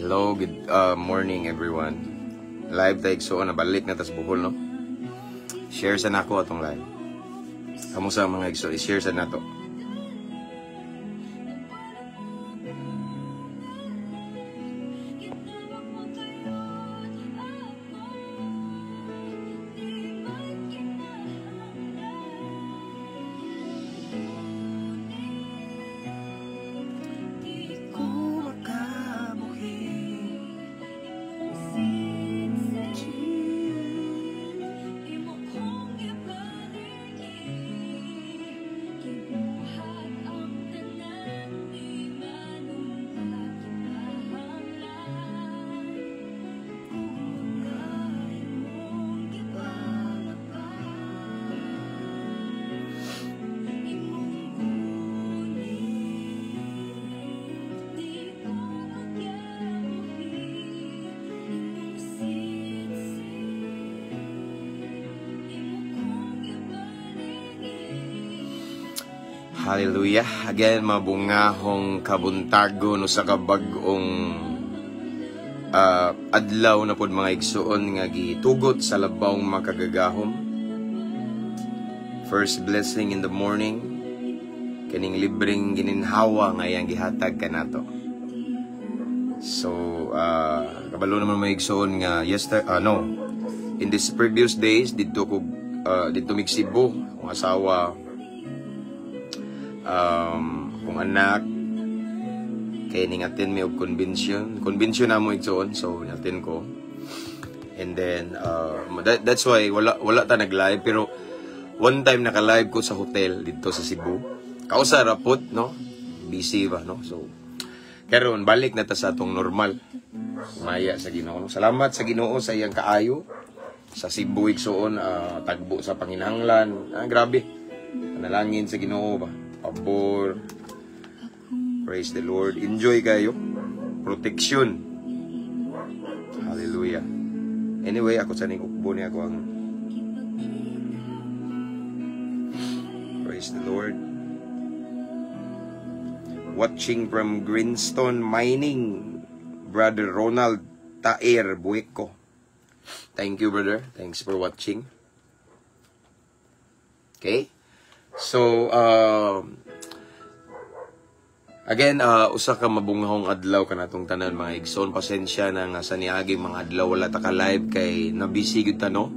Hello, good morning, everyone. Live tayo so na balik na tas Bohol, no? Share sa nako atong live. Kamusta, mga igsoon? I-share sa nato. Ko makabuhi. Imo kong gipaligid, gibuhat ang tanan, di man kinahanglan. Ug mga imong gipalapad, imong kunin. Di ko magyabuhi imong sitsit, imo kong gipaligid. Hallelujah. Again, mabungahong kabuntago no sa kabag-ong adlaw na pod, mga igsuon, nga gitugot sa labawng makagagahom. First blessing in the morning, kaning libreng gininhawa nga iyang gihatag kanato. So, kabalo naman, mga igsuon, nga yesterday, no, in this previous days, didto mig Cebu, akong asawa, akong anak, kay ning attend mi og convention. Convention na mo, igsuon, so attend ko. And then, that's why wala ta nag-live, pero one time naka-live ko sa hotel dito sa Cebu. Kausa ra pod, no? Busy ba, no? So, karon balik na ta sa atong normal. Maya sa Ginoo, no? Salamat sa Ginoo sa iyang kaayo. Sa Cebu, igsuon, tagbo sa panginahanglan. Ah, grabe. Panalangin sa Ginoo ba? Pabor. Praise the Lord. Enjoy kayo. Protection. Hallelujah. Anyway, ako sa ning ukbo niya ako ang Praise the Lord. Watching from Greenstone Mining, Brother Ronald Taer Bueco. Thank you, brother. Thanks for watching. Okay? So, again, usa ka mabungahong adlaw kanatong tanan, mga igsoon. Pasensya na nga sa niaging mga adlaw wala ta ka live kay nabisi gyud ta, no.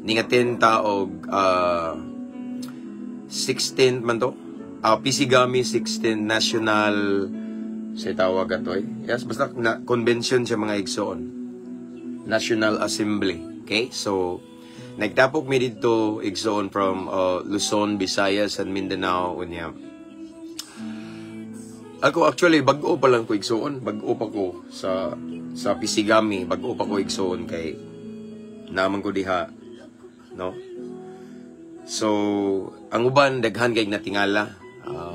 Ningatin ta og 16th man to. Pisigami 16 National sa tawag ato eh. Yes, basta na convention siya, mga igsoon. National Assembly. Okay? So nagtapok mi didto, igsoon, from Luzon, Visayas and Mindanao unya. Ako actually bag-o pa lang ko, igsoon, bag-o pa ko sa Pisigami, bag-o pa ko, igsoon, kay naman ko diha, no? So, ang uban daghan kay natingala.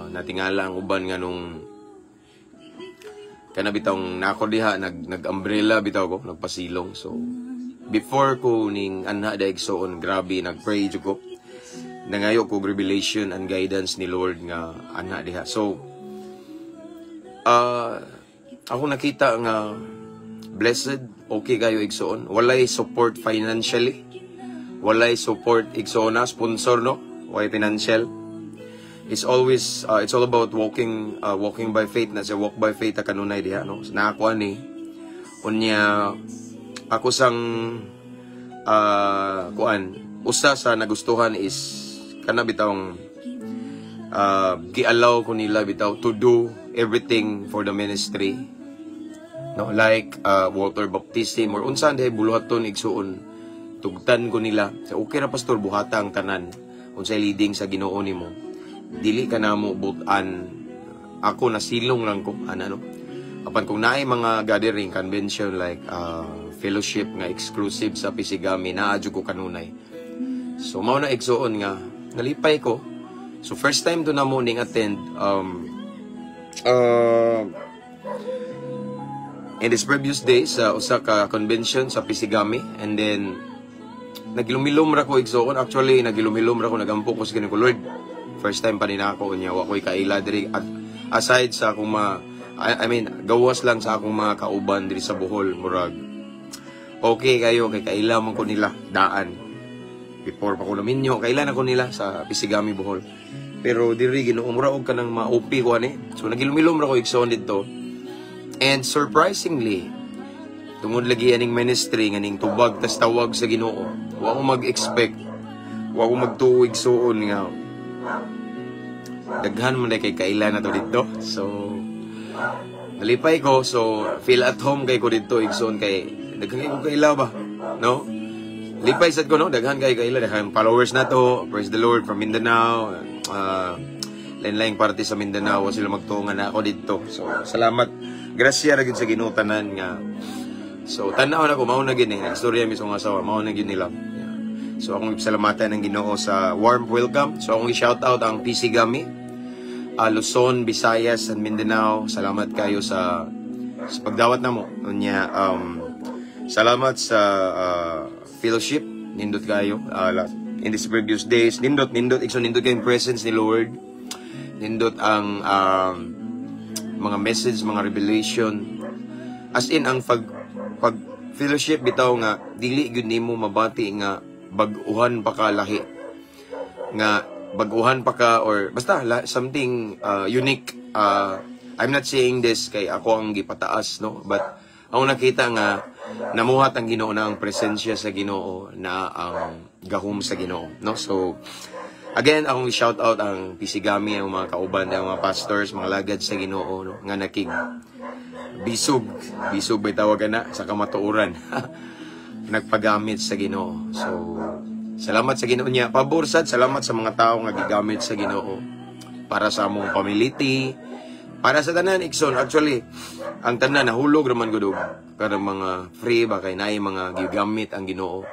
Natingala ang uban nga nung kana bitawng nako diha nag umbrella bitaw ko, nagpasilong. So, before ko ning anha da, igsoon, grabe nagpray jud ko. Nangayo ko revelation and guidance ni Lord nga anha diha. So, ako nakita nga blessed, okay kayo, igsoon. Walay support financially. Walay support, igsoon, na sponsor, no. Walay financial. It's all about walking by faith na siya, walk by faith kanunay diha, no. So, nakakuha ni unya ako sang kuan usa sa nagustuhan is kana bitawng gi-allow ko nila bitaw to do everything for the ministry, no, like water baptism or unsa diay buluhaton, igsuon, tugtan ko nila. So, "Okay ra, pastor, buhata ang tanan unsay leading sa Ginoo nimo, dili ka namo butan." Ako nasilong lang ko ana, no. Apan kung naay mga gathering, convention, like fellowship nga exclusive sa Pisigami, naa jud ko kanunay. So mao na, igsuon, nga nalipay ko. So first time to na mo ning attend in this previous days sa usa ka convention sa Pisigami and then nagilumilom ra ko, igsoon. Actually, nagilumilom ra ko, nagampo ko sa Ginoo ko, "Lord, first time pa ni nako unya wa ko'y kaila diri at aside sa akong mga I mean, gawas lang sa akong mga kauban diri sa Bohol, murag okay kayo kay kaila man ko nila daan. Before pa ko naminyo, kailan ako nila sa Pisigami, Bohol. Pero diri, Ginoo, mura og kanang ma-OP ko ani. So nagilumilom ra ko, igsoon, didto. And surprisingly, tungod lagi aning ministry nga ning tubag tas tawag sa Ginoo, wa ko mag-expect, wa ko magtuo, igsuon, nga daghan man kay kaila na to didto. So nalipay ko, so feel at home kay ko didto, igsoon, kay daghan kay ko kaila ba, no? Lipay sad ko, no? Daghan kay kaila, daghan followers na to. Praise the Lord, from Mindanao, lain-laing parte sa Mindanao, wa sila magtuo nga na ako didto. So salamat, grasya ra gyud sa Ginoo tanan nga. So tan-aw na ko, mao na gyud ni istorya mismo nga asawa, mao na gyud nila. Yeah. So akong ipasalamatan ng Ginoo sa warm welcome. So akong i-shout out ang PC Gami, Luzon, Visayas and Mindanao. Salamat kayo sa pagdawat namo. Unya, salamat sa fellowship, nindot kayo in these previous days. Nindot, nindot, igsoon, nindot kayong presence ni Lord. Nindot ang mga message, mga revelation. As in, ang pag fellowship bitaw nga dili gyud nimo mabati nga bag-uhan pa ka lahi, nga bag-uhan pa ka or basta something unique. I'm not saying this kay ako ang gipataas, no, but ako nakita nga namuhat ang Ginoo na ang presensya sa Ginoo na ang gahom sa Ginoo, no? So again, akong shout out ang Pisigami, ang mga kauban, ang mga pastors, mga lagad sa Ginoo, no, nga nakig bisog, bisog bay tawag na sa kamatuoran, nagpagamit sa Ginoo. So salamat sa Ginoo niya. Pabor sad, salamat sa mga tao nga gigamit sa Ginoo para sa among pamiliti, para sa tanan, igsoon. Actually, ang tanan nahulog raman gud og kanang mga free ba kay naay mga gigamit ang Ginoo,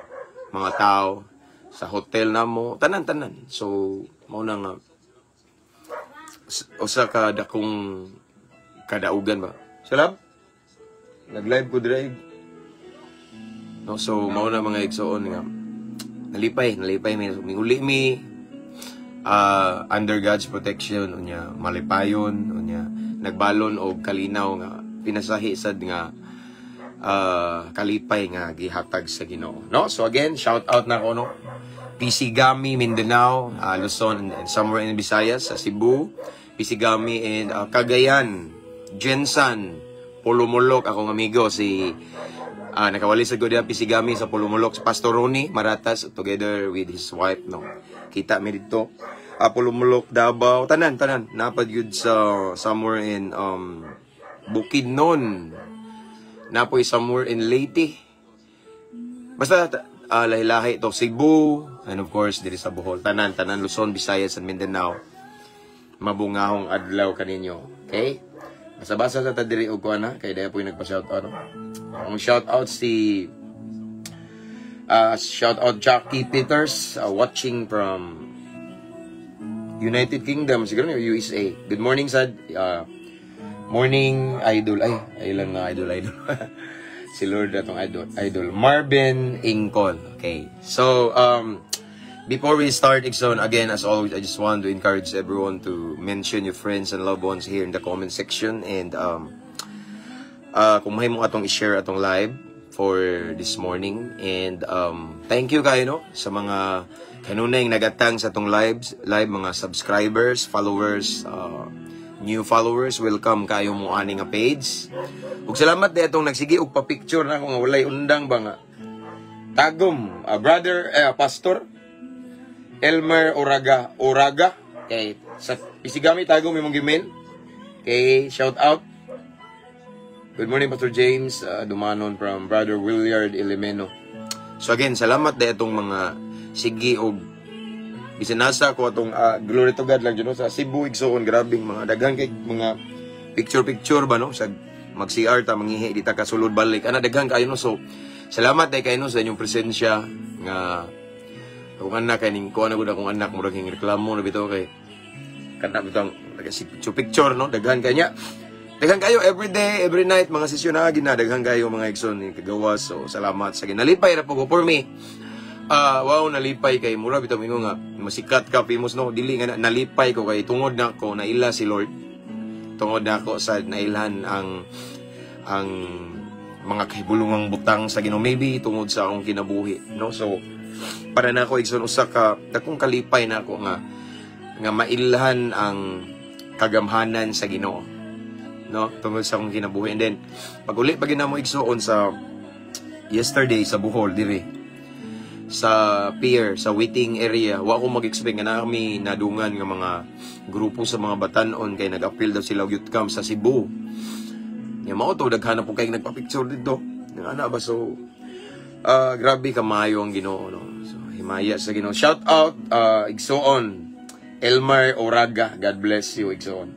mga tao sa hotel namo, tanan-tanan. So mao na nga usa ka dakong kadaugan ba. Salam. Nag-live ko drive. No, so mao na, mga igsoon, nga nalipay, nalipay mi, minguli mi under God's protection. Unya malipayon, unya nagbalon og kalinaw nga pinasahi sad nga kalipay nga gihatag sa Ginoo, no? So again, shout out na ko, no, PC Gami Mindanao, Luzon and somewhere in Visayas, sa Cebu, PC Gami and Cagayan, Jensan, Polomolok, akong amigo si nakawali sa Godia Pisigami sa Polomolok, si Pastor Ronnie Maratas together with his wife, no. Kita mi dito. Polomolok, Davao, tanan tanan napad yun sa somewhere in Bukidnon. Napoy somewhere in Leyte. Basta lahi-lahi to, Cebu and of course diri sa Bohol. Tanan tanan, Luzon, Visayas and Mindanao. Mabungahong adlaw kaninyo. Okay? Basa-basa sa ta diri og kuan na kay daya po yung nagpa-shout out. No? Ang shout out si shout out Jackie Peters, watching from United Kingdom, siguro no, USA. Good morning, sad. Morning, idol. Ay, ay lang nga idol, idol. Si Lord atong idol. Idol. Marvin Ingcon. Okay. So, before we start, igsoon, again, as always, I just want to encourage everyone to mention your friends and loved ones here in the comment section. And, kung mahimo atong i-share atong live for this morning. And thank you kayo, no, sa mga kanunay nagatang sa atong live, mga subscribers, followers, new followers, welcome kayo mo ani nga page. Ug salamat di atong nagsige og pa-picture na ako nga walay undang ba nga. Tagum, brother, pastor Elmer Oraga, Oraga. Okay, sa Pisigami Tagum imong gimail. Okay, shout out. Good morning, Pastor James, Dumanon from Brother Willard Elemeno. So again, salamat di atong mga sige og bisan nasa ko atong glory to God lang jud, no, sa Cebu, igsoon, grabing mga daghan kay mga picture picture ba, no, sa mag CR ta, mangihi di ta kasulod balik ana, daghan kayo, no. So salamat day kayo, no, sa inyong presensya nga akong anak kay ning kuan na gud, akong anak murag hing reklamo na bitaw kay kana bitang picture picture, no. Daghan kay niya, daghan kayo every day, every night, mga sesyon na gina, daghan kayo, mga igsoon ni kagawas. So salamat sa ginalipay ra po ko. For me, wow, nalipay kay mura bitaw mingon nga masikat ka, famous, no. Dili nga nalipay ko kay tungod na ko naila si Lord. Tungod nako sa nailhan ang mga kahibulungang butang sa Ginoo, maybe tungod sa akong kinabuhi, no? So para nako, igsoon, usa ka dakong kalipay nako nga mailhan ang kagamhanan sa Ginoo, no, tungod sa akong kinabuhi. And then pag uli pa mo, igsoon, sa yesterday sa Bohol, diri sa pier, sa waiting area, wa ko mag-expect nga naa kami nadungan nga mga grupo sa mga batanon kay nag-appeal daw sila og youth camp sa Cebu. Nya mao to, daghan na po kay nagpa-picture dito. Nga ana ba, so grabe kamayo ang Ginoo, no. So himaya sa Ginoo. Shout out, igsoon Elmar Oraga. God bless you, igsoon.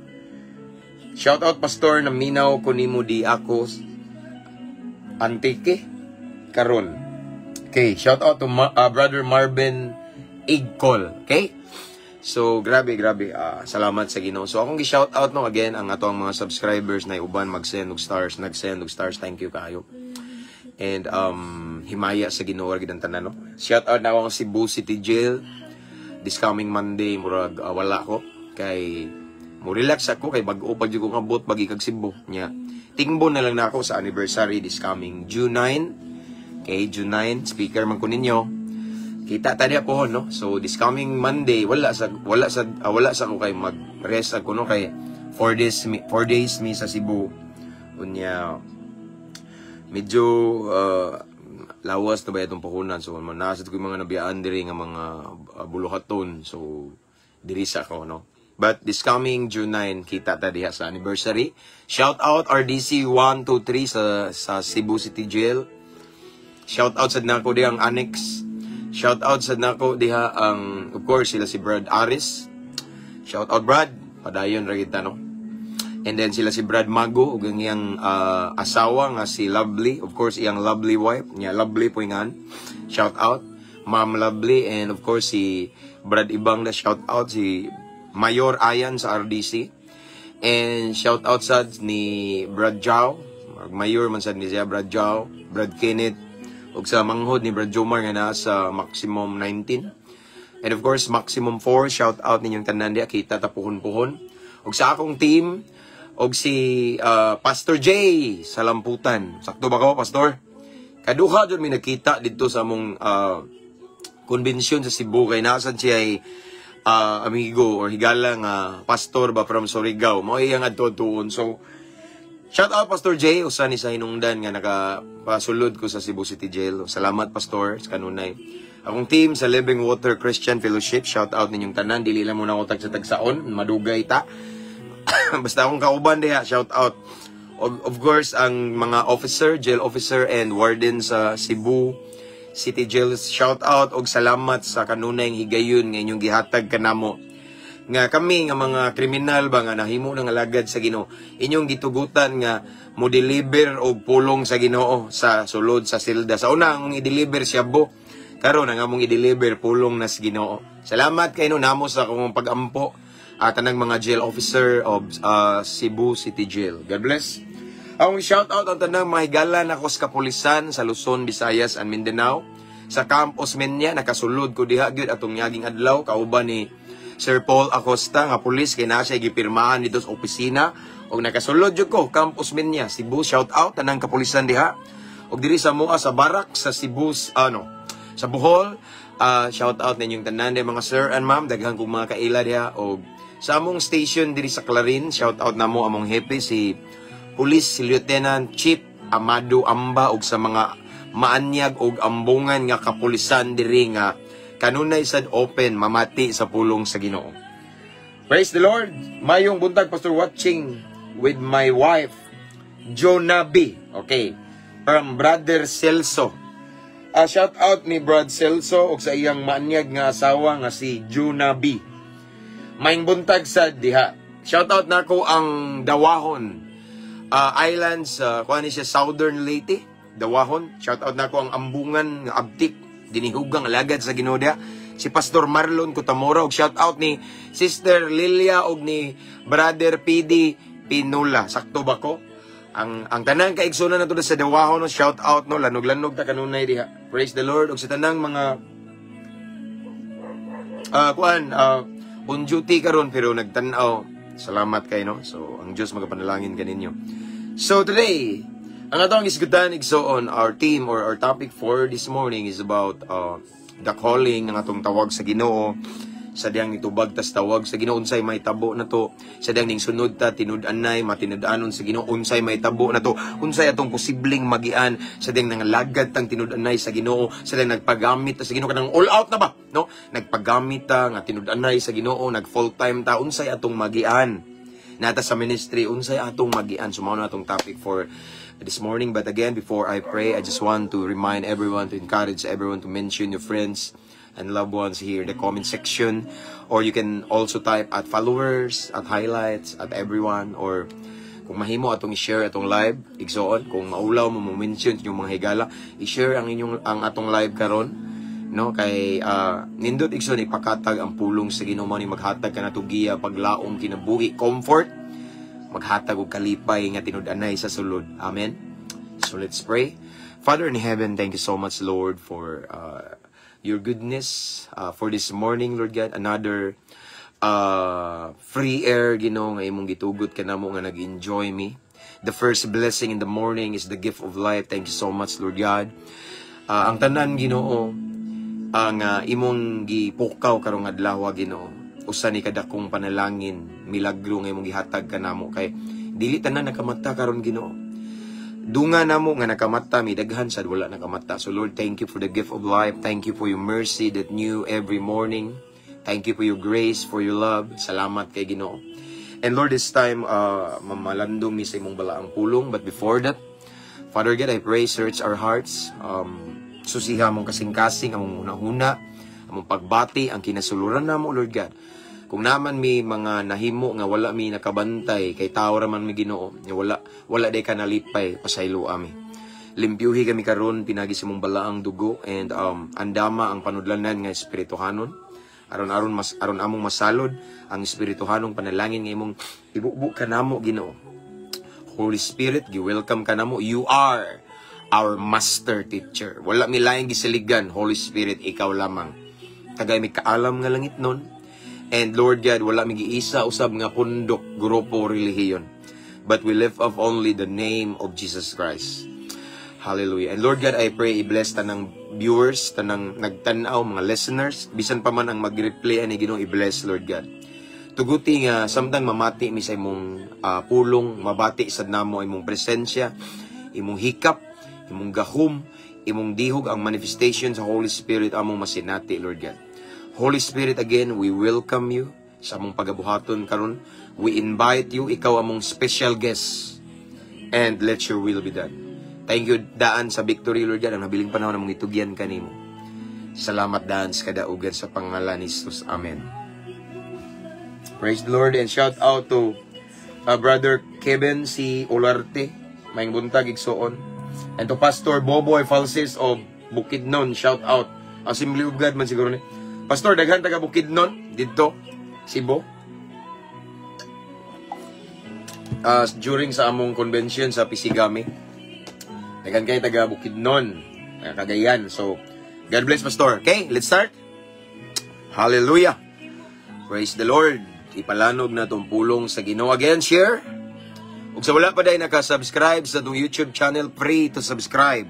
Shout out, Pastor, naminaw ko nimo di ako Antique karon. Okay, shout out to Brother Marvin Igcol. Okay? So, grabe, grabe. Salamat sa Ginoo. So, akong gi-shout out, no, again, ang ato ang mga subscribers na uban mag-send og stars, nag-send og stars. Thank you kaayo. And himaya sa Ginoo ra gid ang tanan, no. Shout out na ako ang Cebu City Jail. This coming Monday, murag wala ko kay mo relax ako kay bag-o pa jud ko nga bot bagi kag Cebu nya. Tingbo na lang na ako sa anniversary this coming June 9. Okay, June 9, speaker man ko ninyo. Kita ta diya po, no. So this coming Monday, wala sa ko kay mag-rest ako, no, kay 4 days mi sa Cebu. Unya medyo lawas na ba itong puhunan, so nasa ko yung mga nabiyaan diri nga mga buluhaton, so diri sa ako, no. But this coming June 9, kita ta diha sa anniversary. Shout out RDC 123 sa Cebu City Jail. Shout out sa nako diha ang Annex. Shout out sa nako diha ang, of course, sila si Brad Aris. Shout out, Brad. Padayon ra kita, no. And then sila si Brad Mago ug ang iyang asawa nga si Lovely, of course iyang lovely wife, niya Lovely po ingan. Shout out Ma'am Lovely, and of course si Brad Ibang na, shout out si Mayor Ayan sa RDC. And shout out sad ni Brad Jao, Mayor man sad ni siya, Brad Jao, Brad Kenneth ug sa manghod ni Brad Jomar nga nasa maximum 19. And of course, maximum 4, shout out ninyong tanan diha, kita ta puhon-puhon. Ug sa akong team, og si Pastor J sa Lamputan. Sakto ba ko, Pastor? Kaduha jud mi nagkita dito sa among convention sa Cebu kay nasan siya ay amigo or higala nga pastor ba from Surigao. Mao iyang adto-tuon. So, shout out, Pastor J, usa ni sa hinungdan nga nakapasulod ko sa Cebu City Jail. Salamat, Pastor, sa kanunay. Akong team sa Living Water Christian Fellowship, shout out ninyong tanan. Dili lang muna ako tag sa tagsaon, madugay ta. Basta akong kauban diha, shout out. Of course, ang mga officer, jail officer and warden sa Cebu City Jail, shout out og salamat sa kanunay higayon nga inyong gihatag kanamo. Nga kami nga mga kriminal ba nga nahimo ng alagad sa Ginoo, inyong gitugutan nga mo deliver og pulong sa Ginoo sa sulod sa silda. Sa una ang i-deliver shabu, karon ang among i-deliver pulong na sa Ginoo. Salamat kay no namo sa akong pag-ampo at tanang mga jail officer of Cebu City Jail. God bless. Ang shout out ang tanang mga higala nako sa kapulisan sa Luzon, Visayas and Mindanao. Sa Camp Osmeña, nakasulod ko diha gyud atong yaging adlaw kauban ni Sir Paul Acosta nga pulis kay naa siya gipirmahan dito sa opisina og nakasulod jud ko Camp Osmeña, Cebu. Shout out tanang kapulisan diha. Og diri sa mua sa barak sa Cebu, ano, sa Bohol, shout out ninyong tanan di mga sir and ma'am, daghan kong mga kaila diha. Og sa among station diri sa Clarin, shout out namo among hepe si Police Lieutenant Chief Amado Amba og sa mga maanyag og ambungan nga kapulisan diri nga kanunay sad open mamati sa pulong sa Ginoo. Praise the Lord. Mayong buntag, Pastor, watching with my wife Jonabi. Okay. From Brother Celso. Shout out ni Brad Celso og sa iyang maanyag nga asawa nga si Jonabi. Maayong buntag sa diha. Shout out nako ang Dawahon Islands, kuan ni siya, Southern Leyte, Dawahon. Shout out nako ang ambungan nga abtik dinihugang alagad sa Ginoo diha, si Pastor Marlon Kutamora, og shout out ni Sister Lilia og ni Brother PD Pinula. Sakto ba ko? Ang tanang kaigsunan nato sa Dawahon, no, shout out, no, lanog-lanog ta kanunay diha. Praise the Lord. Og sa tanang mga kuan on duty karon pero nagtan-aw. Salamat kay, no. So ang Dios magapanalangin kaninyo. So today, ang atong isgutan, igsoon, our team or our topic for this morning is about the calling, ang atong tawag sa Ginoo. Sa diyang nitubag tas tawag sa Ginoo, unsay mahitabo nato? Sa diyang ning sunod ta tinud-anay, matinud-anon sa Ginoo, unsay mahitabo nato? Unsay atong posibleng magian sa diyang nangalagad tang tinud-anay sa Ginoo, sa diyang nagpagamit ta sa Ginoo, kanang all out na ba, no? Nagpagamit ta nga tinud-anay sa Ginoo, nag full time ta, unsay atong magian nata sa ministry? Unsay atong magian? So mao na atong topic for this morning. But again, before I pray, I just want to remind everyone, to encourage everyone to mention your friends and loved ones here in the comment section, or you can also type at followers, at highlights, at everyone, or kung mahimo atong i-share atong live, igsoon. Kung maulaw mo mo mention inyong mga higala, i-share ang atong live karon, no, kay nindot, igsoon, ipakatag ang pulong sa Ginoo. Ni maghatag kanato giya, paglaom, kinabuhi, comfort, maghatag og kalipay nga tinud-anay sa sulod. Amen. So let's pray. Father in heaven, thank you so much, Lord, for your goodness for this morning, Lord God. Another free air, Ginoo, nga imong gitugot kanamo nga nag-enjoy mi. The first blessing in the morning is the gift of life. Thank you so much, Lord God. Ang tanan, Ginoo, ang imong gipukaw karong adlaw, Ginoo. Usa ni kadakong panalangin, milagro nga imong gihatag kanamo kay dili tanan nakamata karon, Ginoo. Dunga namo nga nakamata mi, daghan sad wala nakamata. So Lord, thank you for the gift of life. Thank you for your mercy that new every morning. Thank you for your grace, for your love. Salamat kay Ginoo. And Lord, this time, mamalandong mi sa imong balaang pulong. But before that, Father God, I pray, search our hearts. Susiha among kasing-kasing, among hunahuna, among pagbati, ang kinasuluran namo, Lord God. Kung naa man mi mga nahimo nga wala mi nakabantay, kay tao ra man mi, Ginoo, nga wala day ka nalipay, pasaylo ami. Limpyuhi kami karon pinagi sa imong balaang dugo and andama ang panudlanan nga espirituhanon. Aron mas aron among masalod ang espirituhanong panalangin nga imong ibubo kanamo, Ginoo. Holy Spirit, gi-welcome ka namo. You are our master teacher. Wala mi laing gisaligan, Holy Spirit, ikaw lamang. Tagay mi kaalam nga langit nun. And Lord God, wala mi giisa usab nga pundok, grupo, relihiyon. But we lift up only the name of Jesus Christ. Hallelujah. And Lord God, I pray, i-bless tanang viewers, tanang nagtanaw, mga listeners, bisan pa man ang mag-replay ani, Ginoo, i-bless, Lord God. Tuguti nga samtang mamati mi sa imong pulong, mabati sad namo imong presensya, imong hikap, imong gahom, imong dihog, ang manifestation sa Holy Spirit among masinati, Lord God. Holy Spirit, again, we welcome you sa among pagabuhaton karon. We invite you, ikaw among special guest. And let your will be done. Thank you daan sa victory, Lord God, ang nabiling panahon among itugyan kanimo. Salamat daan sa kadaugan sa pangalan ni Jesus. Amen. Praise the Lord and shout out to Brother Kevin C. Olarte. Maayong buntag, igsoon. And to Pastor Boboy Falsis of Bukidnon, shout out. Assembly of God man siguro ni. Pastor, daghan taga Bukidnon didto, Cebu. During sa among convention sa Pisigami. Daghan kay taga Bukidnon, taga Cagayan. So, God bless, Pastor. Okay, let's start. Hallelujah. Praise the Lord. Ipalanog na tong pulong sa Ginoo. Again, share. Ug sa wala pa day naka-subscribe sa atong YouTube channel, free to subscribe.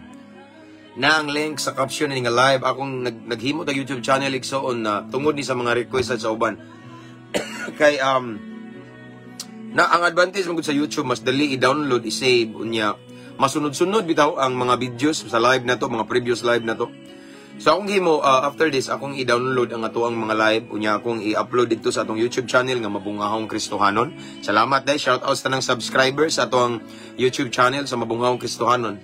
Na ang link sa caption ni nga live. Akong naghimo tag YouTube channel, igsoon, na tungod ni sa mga request sa uban. Kay na ang advantage man gud sa YouTube, mas dali i-download, i-save, unya masunod-sunod bitaw ang mga videos sa live na to, mga previous live na to. So akong himo, after this, akong i-download ang ato ang mga live, unya akong i-upload dito sa atong YouTube channel nga Mabungahong Kristohanon. Salamat dai, shout out sa tanang subscribers sa atong YouTube channel sa Mabungahong Kristohanon.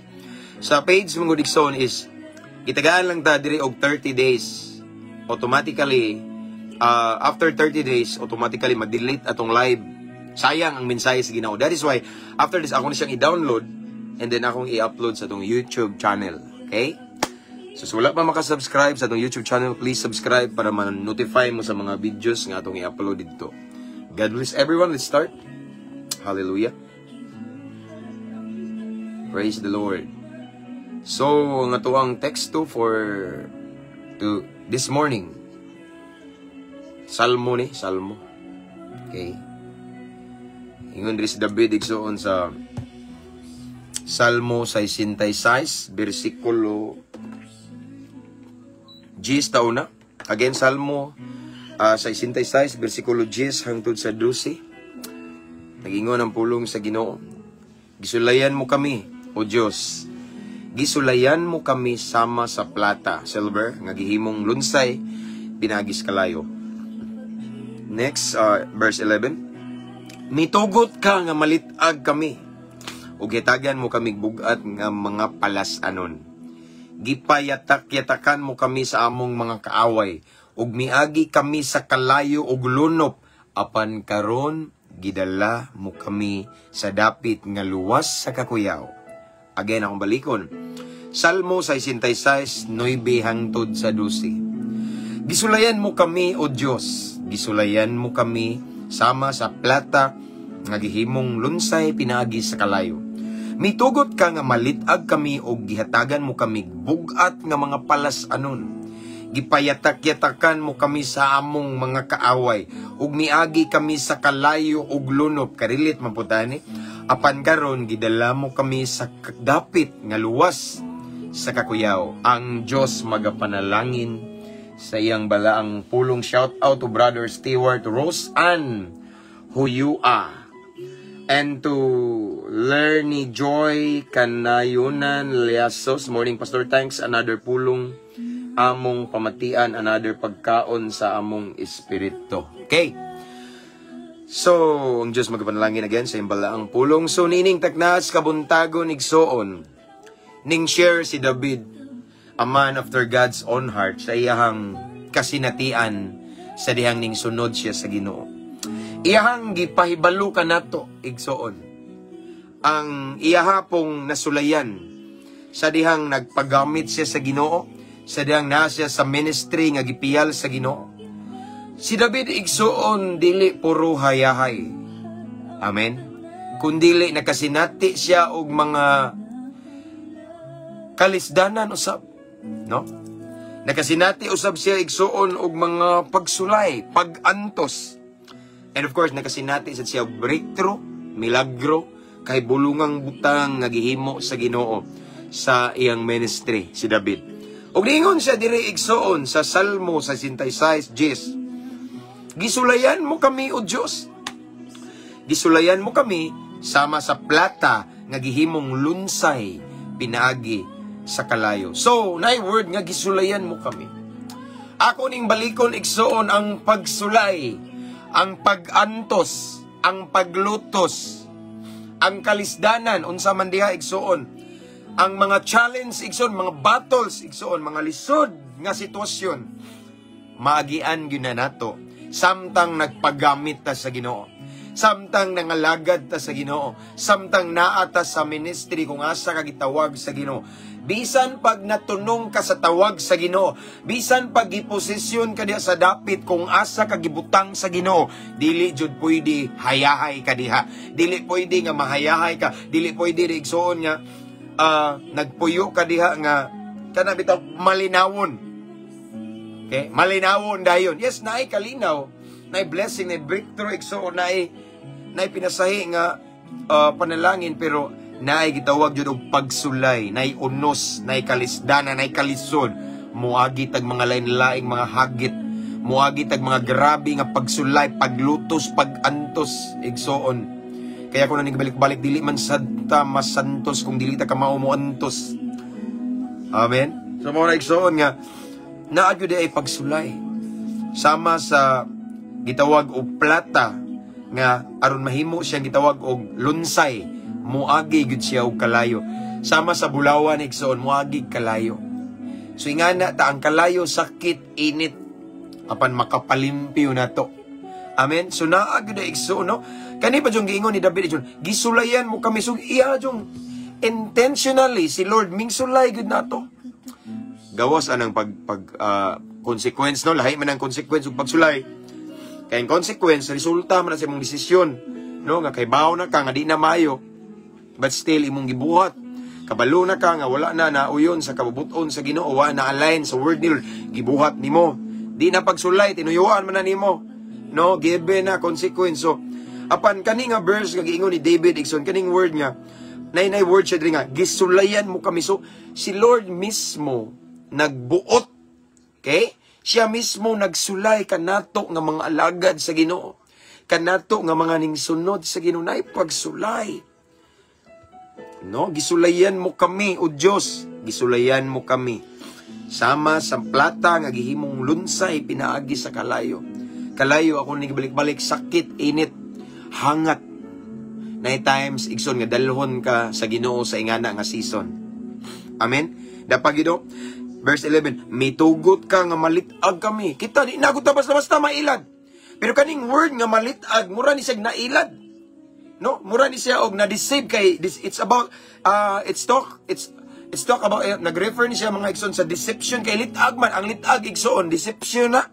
Sa page mga igsoon is itagaan lang ta diri og 30 days. Automatically, after 30 days, automatically ma-delete atong live. Sayang ang mensahe sa Ginoo. That is why after this ako na siyang i-download and then akong i-upload sa atong YouTube channel. Okay? So, sa wala pa makasubscribe sa atong YouTube channel, please subscribe para ma-notify mo sa mga videos nga atong i-upload dito. God bless everyone. Let's start. Hallelujah. Praise the Lord. So, ang atoang teksto for to this morning. Salmo ni, Salmo. Okay. Ingon diri si David, igsuon, sa Salmo 66 bersikulo 10 tauna. Again, Salmo 66 bersikulo 10 hangtod sa 12. Nagingon ang pulong sa Ginoo. "Gisulayan mo kami, O Dios. Gisulayan mo kami sama sa plata, silver, nga gihimong lunsay, pinaagi sa kalayo." Next, verse 11. "Mitugot ka nga malit-ag kami, ug hitagan mo kami bugat nga mga palas-anon. Gipayatak-yatakan mo kami sa among mga kaaway, ug miagi kami sa kalayo ug lunop, apan karon gidala mo kami sa dapit nga luwas sa kakuyaw." Again, akong balikon. Salmo 66, 9 hangtod sa 12. "Gisulayan mo kami, O Dios. Gisulayan mo kami sama sa plata nga gihimong lunsay pinaagi sa kalayo. Mitugot ka nga malit-ag kami og gihatagan mo kami bugat nga mga palas-anon. Gipayatak-yatakan mo kami sa among mga kaaway ug miagi kami sa kalayo ug lunop." Ka-relate man pud ni. "Apan karon gidala mo kami sa dapit nga luwas sa kakuyaw." Ang Dios magapanalangin sa iyang balaang pulong. Shout out to Brother Stewart Rose Ann Huyua and to Lerny Joy Kanayunan Liasos. "Morning, Pastor, thanks. Another pulong among pamatian, another pagkaon sa among espiritu." Okay. So, ang Diyos magapanalangin again sa iyang balaang pulong. So, nining taknas kabuntagon, igsoon, ning share si David, a man after God's own heart, sa iyahang kasinatian sa dihang ning sunod siya sa Ginoo. Iyahang gipahibalo kanato, igsoon, ang iyaha pong nasulayan sa dihang nagpagamit siya sa Ginoo, sa dihang naa siya sa ministry nga gipiyal sa Ginoo. Si David, igsuon, dili puro hayahay. Amen. Kundili nakasinati siya og mga kalisdanan usab, no? Nakasinati usab siya, igsuon, og mga pagsulay, pagantos. And of course, nakasinati sad siya og breakthrough, milagro, kay bulungang butang nga gihimo sa Ginoo sa iyang ministry si David. Og niingon siya diri, igsuon, sa Salmo sa 66 10. "Gisulayan mo kami, O Dios. Gisulayan mo kami sama sa plata nga gihimong lunsay pinaagi sa kalayo." So, naay word nga "gisulayan mo kami." Ako ning balikon, igsuon, ang pagsulay, ang pagantos, ang paglutos, ang kalisdanan, unsa man diha, igsuon. Ang mga challenge, igsuon, mga battles, igsuon, mga lisod nga sitwasyon, maagian gyud na nato samtang nagpagamit ta sa Ginoo. Samtang nangalagad ta sa Ginoo, samtang naa ta sa ministry kung asa ka gitawag sa Ginoo. Bisan pag natunong ka sa tawag sa Ginoo, bisan pag giposisyon ka diha sa dapit kung asa ka gibutang sa Ginoo, dili jud pwede hayahay ka diha. Dili pwede nga mahayahay ka, dili pwede, igsuon, nga nagpuyo ka diha nga kana bitaw malinawon. Okay? Malinawon dayon. Yes, naay kalinaw, naay blessing, naay breakthrough, igsuon, naay naay pinasahi nga panalangin, pero naay gitawag jud og pagsulay, naay unos, naay kalisdana, naay kalisod. Muagi tag mga lain-laing mga hagit, muagi tag mga grabe nga pagsulay, paglutos, pagantos, igsoon. Kaya ko na balik-balik, dili man sad ta masantos kung dili ta kamao mo antos. Amen. So mao na, igsoon, nga naa gyud ay pagsulay. Sama sa gitawag og plata nga aron mahimo siyang gitawag og lunsay, muagi gyud siya og kalayo. Sama sa bulawan, igsoon, muagi kalayo. So ingana ta ang kalayo, sakit, init, apan makapalimpyo nato. Amen. So naa gyud ay, igsoon, no? Kani pa jung giingon ni David, igsoon, "Gisulayan mo kami." So iya jung intentionally si Lord mingsulay gyud nato. Gawas anang pag pag consequence, no? Lahi man ang consequence ug pagsulay. Kay ang consequence, resulta man na sa imong desisyon, no, nga kay na ka nga di na maayo, but still imong gibuhat. Kabalo na ka nga wala na nauyon sa kabubuton sa Ginoo, wa na align sa word ni Lord, gibuhat nimo. Di na pagsulay, tinuyuan man na nimo, no? Given na consequence. So Apan kani nga verse nga giingon ni David, igsoon, kaning word nga nay word siya diri nga "Gisulayan mo kami." So si Lord mismo nagbuot. Okay? Siya mismo nagsulay kanato nga mga alagad sa Ginoo. Kanato nga mga ningsunod sa Ginoo, nay pagsulay. No, "Gisulayan mo kami, o Dios, gisulayan mo kami. Sama sa plata nga gihimong lunsay pinaagi sa kalayo." Kalayo, ako ni balik-balik, sakit, init, hangat. Nay times, igsoon, nga dalhon ka sa Ginoo sa ingana nga season. Amen. Dapagido. Verse 11, "Mitugot ka nga malit-ag kami." Kita di na ta basta-basta mailad. Pero kaning word nga malit-ag, mura ni siya nailad. No, mura ni siya og na-deceive kay this, it's about it's talk about nag-refer ni siya, mga igsoon, sa deception kay litag man ang litag, igsoon, deception na.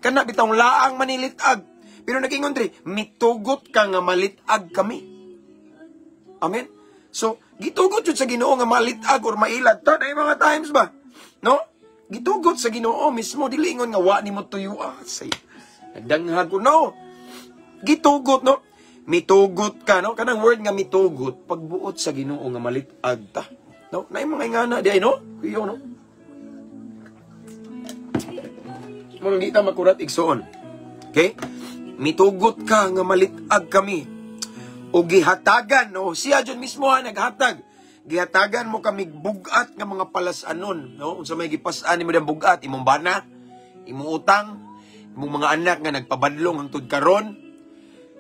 Kana bitawng laang manilitag. Pero nag-ingon diri, "Mitugot ka nga malitag kami." Amen. So, gitugot jud sa Ginoo nga malitag or mailad ta na mga times ba? No? Gitugot sa Ginoo mismo, dili ingon nga wa nimo tuyo, ah, say. Nagdanghag ko, no. Gitugot, no? "Mitugot ka," no? Kanang word nga "mitugot," pagbuot sa Ginoo nga malitag ta. No? Naay mga ingana di ay, no? Kuyo, no? Mo di ta makurat, igsoon. Okay? "Mitugot ka nga malitag kami. O gihatagan," no? Siya jud mismo ha, naghatag. "Gihatagan mo kami bugat nga mga palas-anon," no? Unsa may gipas-an nimo diyang bugat? Imong bana, imong utang, imong mga anak nga nagpabadlong hangtod karon.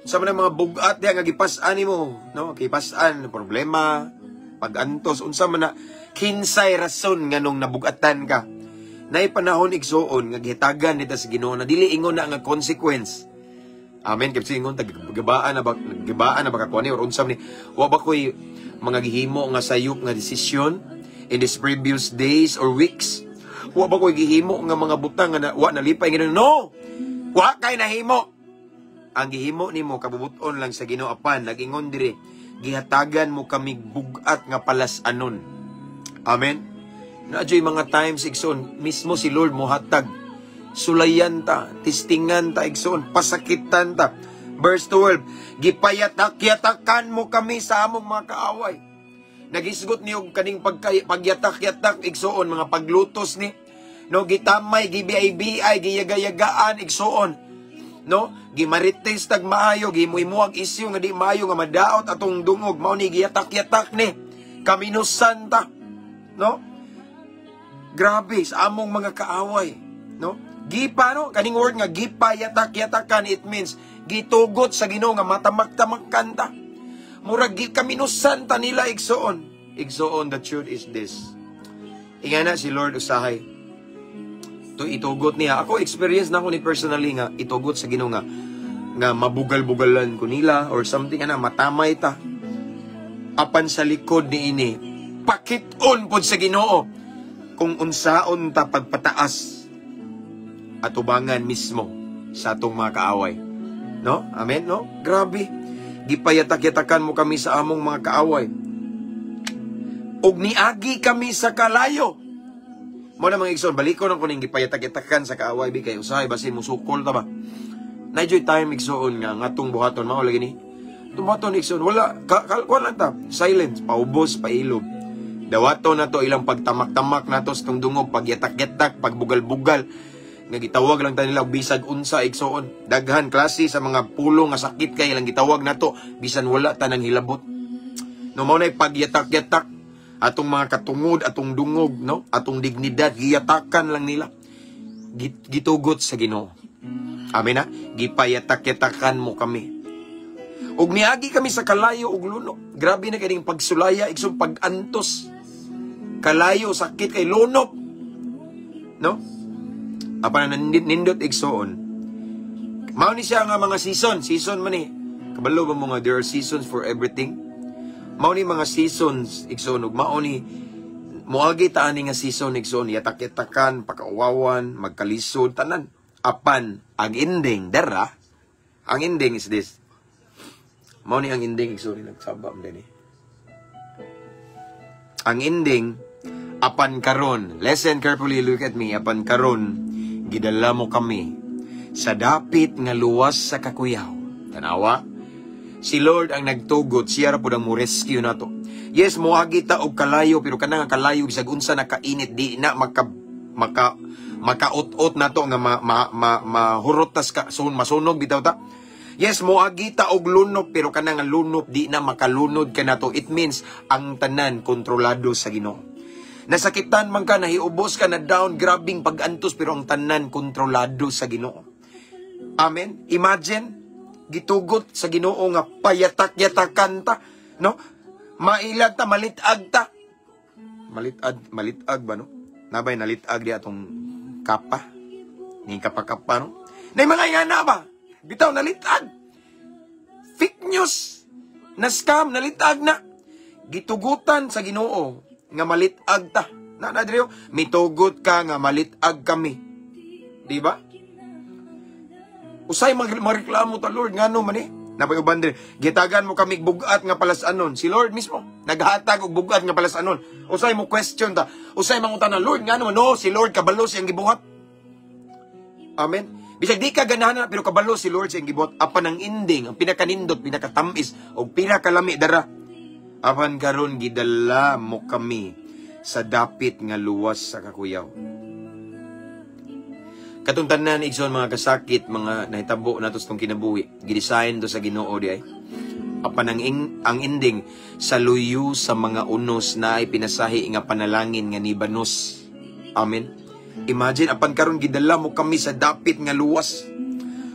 Unsa man ang mga bugat diha nga gipas-an nimo, no? Gipas-an problema, pag-antos, unsa man na, kinsay rason nganong nabugatan ka. Nay panahon, igsuon, nga gihatagan nita sa Ginoo na dili ingon na nga consequence. Amen. Kay ingon tag gabaan na ba ka kuani or unsa ni, wa ba koy mga gihimo nga sayop nga desisyon in these previous days or weeks? Wa ba koy gihimo nga mga butang nga na, wa nalipay Ginoo? No. Wa kay nahimo. Ang gihimo nimo kabubuton lang sa Ginoo, apan nag-ingon diri, "Gihatagan mo kami bugat nga palas-anon." Amen. Naa juy mga times, igsoon, mismo si Lord mohatag. Sulayan ta, testingan ta, igsoon, pasakitan ta. Verse 12, "Gipayatak-yatakan mo kami sa among mga kaaway." Nagisgot niyo kaning pagyatak-yatak, igsoon, mga paglutos ni. No, gitamay, gibiay-biay, giyagayagaan, igsoon. No, gimarites tag maayo, gimuimuag isyu nga di maayo nga madaot atong dungog, mao ni giyatak-yatak ni. Kaminusan ta. No? Grabe sa among mga kaaway, no? Gipa, no, kaning word nga "gipayatak-yatakan," it means gitugot sa Ginoo nga matamak-tamak ta. Murag kaminusan ta nila, igsoon. Igsoon, the truth is this. Ingana si Lord usahay. To itugot niya. Ako, experience na ako ni personally nga itugot sa Ginoo nga mabugal-bugalan ko nila or something ana, matamay ta. Apan sa likod ni ini, pakit-on pod sa Ginoo kung unsaon ta pagpataas atubangan mismo sa atong mga kaaway. No? Amen, no? Grabe. "Gipayatak-yatakan mo kami sa among mga kaaway. Ug niagi kami sa kalayo." Mo na, mga igsoon, balikon ako ning "gipayatak-yatakan sa kaaway" bi kay usahay basin musukol ta ba. Naa juy time, igsoon, nga ngatong buhaton mao lagi ni. Itong buhaton, igsoon, wala ka, kuan lang ta, silence, paubos, pailob. Dawato na to ilang pagtamak-tamak nato sa tong dungog, pagyatak-yatak, pagbugal-bugal nga gitawag lang ta nila og bisag unsa, igsoon. Daghan klase sa mga pulong nga sakit kay ilang gitawag nato bisan wala ta nang hilabot. No, mao nay pagyatak-yatak atong mga katungod, atong dungog, no? Atong dignidad giyatakan lang nila. Gitugot sa Ginoo. Amen na. "Gipayatak-yatakan mo kami. Ug miagi kami sa kalayo ug lunok." Grabe na kaning pagsulaya, igsoon, pag-antos. Kalayo, sakit kay lunok. No? Apan na nindot, igsoon. Mao ni siya nga mga season, season man ni. Kabalo ba mo nga there are seasons for everything? Mao ni mga seasons, igsoon, ug mao ni moagi ta ani nga season, igsoon, yatak-yatakan, pakauwawan, magkalisod tanan. Apan ang ending dara, ang ending is this. Mao ni ang ending, igsoon, nagsaba man din eh. Ang ending, "Apan karon," listen carefully, look at me, "apan karon gidala mo kami sa dapit nga luwas sa kakuyaw." Tanawa, Si Lord ang nagtugot, siya ra pud ang mo rescue nato. Yes, moagi ta og kalayo, pero kanang nga kalayo, bisag unsa na kainit, di na maka maka makaut-ot nato nga ma, ma, ma, mahurot tas ka, sun, masunog bitaw ta. Yes, moagi ta og lunop, pero kanang nga lunop, di na makalunod ka nato. It means ang tanan kontrolado sa Ginoo. Nasakitan man ka, nahiubos ka, na down, grabing pag-antos, pero ang tanan kontrolado sa Ginoo. Amen. Imagine, gitugot sa Ginoo nga payatak-yatakan ta, no? Mailag ta, malitag ta. Malitag, malitag ba, no? Nabay nalitag di atong kapa. Ni kapa-kapa, no? Nay mga ingana ba? Bitaw, nalitag. Fake news. Na scam, nalitag na. Gitugutan sa Ginoo nga malitag ta. Na na diri, mitugot ka nga malitag kami. Di ba? Usay magreklamo ta, "Lord, ngano man eh?" Napay uban diri, "Gitagan mo kami bugat nga palasanon." Si Lord mismo naghatag og bugat nga palasanon. Usay mo question ta. Usay mangutana, "Lord, ngano man?" No, si Lord kabalo siyang gibuhat. Amen. Bisag di ka ganahan na, pero kabalo si Lord siyang gibuhat. Apan ang ending, ang pinakanindot, pinakatamis, o pinakalami dara. "Apan karon gidala mo kami sa dapit nga luwas sa kakuyaw." Katong tanan, igsoon, mga kasakit, mga nahitabo nato sa tong kinabuhi, gidesign to sa Ginoo di ay. Apan ang ending, "Sa luyo sa mga unos na ay pinasahi nga panalangin nga nibanos." Amen. Imagine, "Apan karon gidala mo kami sa dapit nga luwas.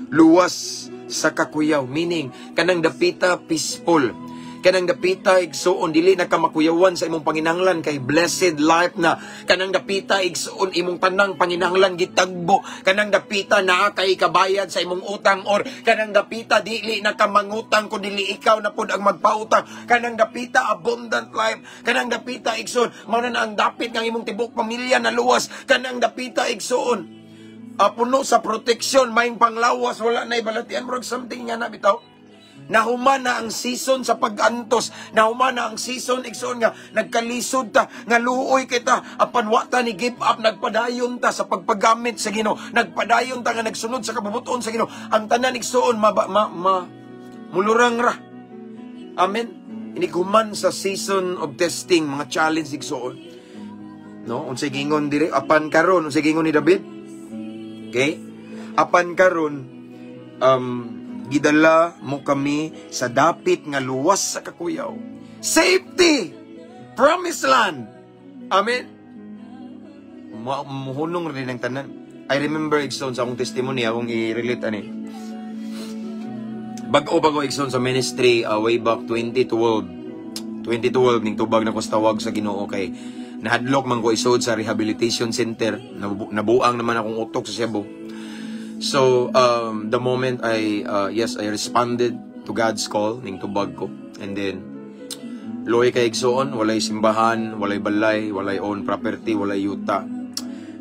Luwas sa kakuyaw." Meaning, kanang dapita peaceful. Kanang dapita, igsuon, dili na ka makuyawan sa imong panginahanglan kay blessed life na. Kanang dapita, igsuon, imong tanang panginahanglan gitagbo. Kanang dapita naa kay kabayad sa imong utang or kanang dapita dili na ka mangutang kun dili ikaw na pud ang magpautang. Kanang dapita abundant life. Kanang dapita, igsuon, mao na ang dapit ng imong tibok pamilya na luwas. Kanang dapita, igsuon, puno sa protection, maing panglawas, wala na ibalatian, murag something nga na bitaw. Nahuman na ang season sa pag-antos. Nahuman na ang season, igsoon, nga nagkalisod ta, nga luoy kita, apan wa ta ni give up, nagpadayon ta sa pagpagamit sa Ginoo. Nagpadayon ta nga nagsunod sa kabubuton sa Ginoo. Ang tanan, igsoon, ma, ma, ma, mulurang ra. Amen. Inighuman sa season of testing, mga challenge, igsoon. No? Unsay gingon dire apan karon, unsay gingon ni David? Okay? "Apan karon gidala mo kami sa dapit nga luwas sa kakuyaw." Safety! Promised land! Amen? Muhunong rin ang tanan. I remember, igsoon, sa akong testimony, akong i-relate ani. Bag-o bago, igsoon, sa ministry, way back 2012. 2012 ning tubag na ko sa tawag sa Ginoo kay nahadlok man ko isod sa rehabilitation center. Nabuang naman akong utok sa shabu. So, the moment yes, I responded to God's call, ning tubag ko. And then, luoy kay, igsoon, walay simbahan, walay balay, walay own property, walay yuta.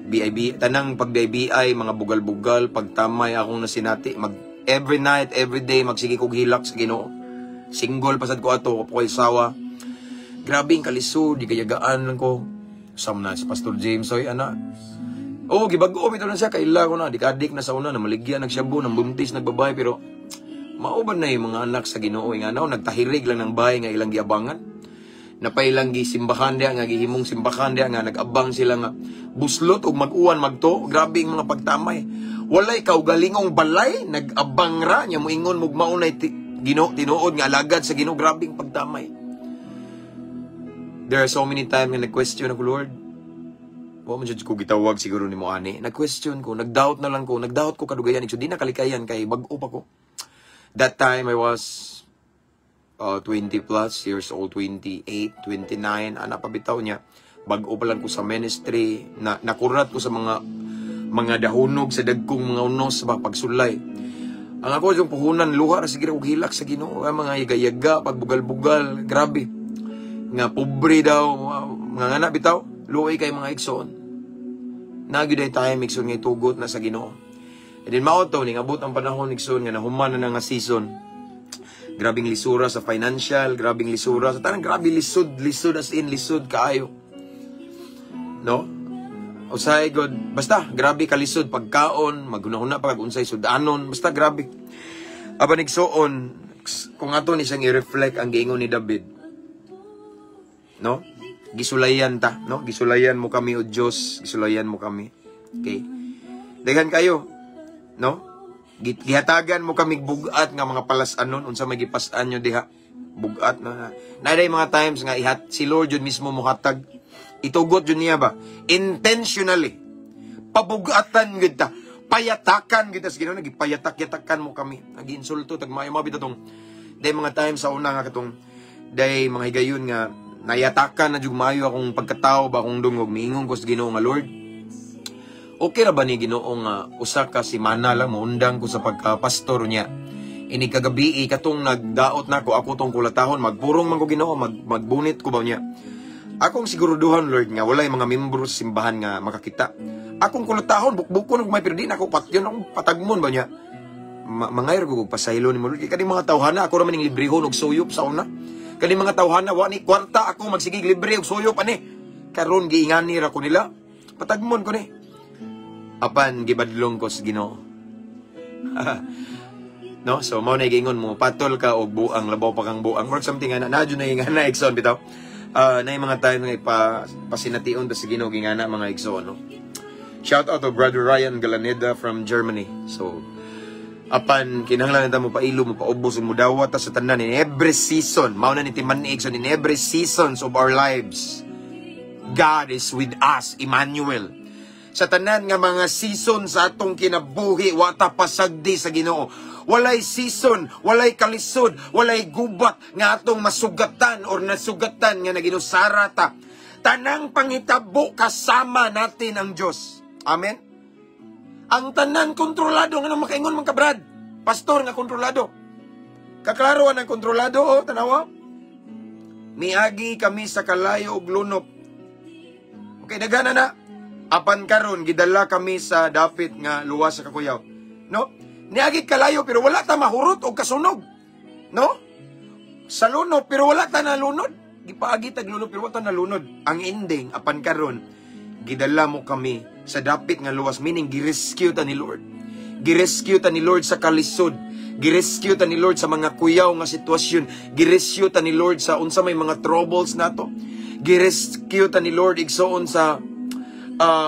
BIB, tanang pag BIBI, mga bugal-bugal, pagtamay akong nasinati, mag, every night, every day, magsige kog hilak sa Ginoo. Single pasad ko ato, ko sawa. Grabe ang kalisod, di kayagaan lang ko. Sam na si Pastor James, oy, ana. Oh, gibag-o bitaw na siya, kaila ko na, di kadik na sa una, namaligya, nagshabu, nang buntis, nagbabay, pero mao ba na yung mga anak sa Ginoo nga na nagtahirig lang ng bahay nga ilang giabangan? Napailang gisimbahan diya nga gihimong simbahan diya nga nag-abang sila nga buslot og mag-uwan magto. Grabe ang mga pagtamay, walay kaugalingong balay, nag-abang ra nya moingon mug maunay Ginoo, tinuod nga alagad sa Ginoo. Grabe ang pagtamay. There are so many times nga nag-question ako, "Lord, wa man jud ko gitawag siguro nimo ani?" Nag-question ko, nag-doubt na lang ko, nag-doubt ko kadugayan. So di na kalikayan kay bag-o pa ko. That time I was 20 plus years old, 28, 29, ana pa bitaw niya. Bag-o pa lang ko sa ministry, na nakurat ko sa mga dahunog sa dagkong mga unos ba pagsulay. Ang ako yung puhunan, luha ra sige og hilak sa Ginoo, ang mga yaga-yaga, pagbugal-bugal, grabe. Nga pobre daw, mga ngana bitaw, luoy kay, mga igsoon. Nagyud ay time, igsoon, nga itugot na sa Ginoo. And then mao to ning abot ang panahon, igsoon, nga nahuman na nga season. Grabing lisura sa financial, grabing lisura sa tanang, grabe lisod, lisod as in lisod kaayo. No? Usahay god, basta grabe kalisod pagkaon, maghuna-huna pa kag unsay sudanon, basta grabe. Apan igsoon, Kung ato ni siyang i-reflect ang giingon ni David, no? Gisulayan ta, no? Gisulayan mo kami, o Diyos, gisulayan mo kami. Okay? Daghan kayo, no? Gihatagan mo kami bugat nga mga palas-anon, unsa may gipas-an nyo diha. Bugat na. Naa mga times nga ihat si Lord yun mismo mohatag. Itugot yun niya ba? Intentionally. Pabugatan gid ta. Payatakan gid ta sa Ginoo, nagipayatak-yatakan mo kami. Nagiinsulto tag maayo mga bitong day mga times sa una nga katong day mga higayon nga nayatakan na jud maayo akong pagkatao ba, akong dungog, miingon ko sa Ginoo nga, "Lord, okay ra ba ni Ginoo nga usa ka semana lang moundang ko sa pagka-pastor niya? Ini kagabi katong nagdaot nako ako tong kulatahon, magpurong man ko, Ginoo, magbunit ko ba niya. Akong siguruduhan, Lord, nga walay mga membro sa simbahan nga makakita. Akong kulatahon, bukbukon og may, pero di na ako patyon, akong patagmon ba niya. Mangayro ko og pasaylo nimo, Lord. Kay kaning mga tawhana, ako ra man ning librehon og suyop sa una. Kaning mga tawhana, wa ni kwarta, ako magsigig libre og suyop ani. Karon giingani ra ko nila. Patagmon ko ni." Apan gibadlong ko sa Ginoo. No? So mao na giingon mo, patol ka og buang, labaw pa kang buang. Or something nga na na jud na nga na, igsoon bitaw. Na yung mga time nga ipa pasination ta sa Ginoo gingana, mga igsoon, no? Shout out to Brother Ryan Galaneda from Germany. So apan kinahanglan ta mo pailo, mo paubos ug mudawat ta sa tanan in every season. Mao na ni timan-ig, so in every seasons of our lives, God is with us, Emmanuel. Sa tanan nga mga season sa atong kinabuhi, wa ta pasagdi sa Ginoo. Walay season, walay kalisod, walay gubat nga atong masugatan or nasugatan nga naginusara ta. Tanang pangitabo, kasama natin ang Diyos. Amen. Ang tanan kontrolado. Nga makaingon man ka, Brad pastor, nga kontrolado. Kaklaro ang kontrolado, oh, tanawa. Miagi kami sa kalayo ug lunop. Okay, daghan na. Apan karon gidala kami sa dapit nga luwas sa kakuyaw. No? Niagi kalayo pero wala ta mahurot og kasunog. No? Sa lunop pero wala ta nalunod. Gipaagi tag lunop pero wala ta nalunod. Ang ending, apan karon gidala mo kami sa dapit nga luwas, meaning girescue ta ni Lord. Girescue ta ni Lord sa kalisod. Girescue ta ni Lord sa mga kuyaw nga sitwasyon. Girescue ta ni Lord sa unsa may mga troubles nato. Girescue ta ni Lord, igsoon, sa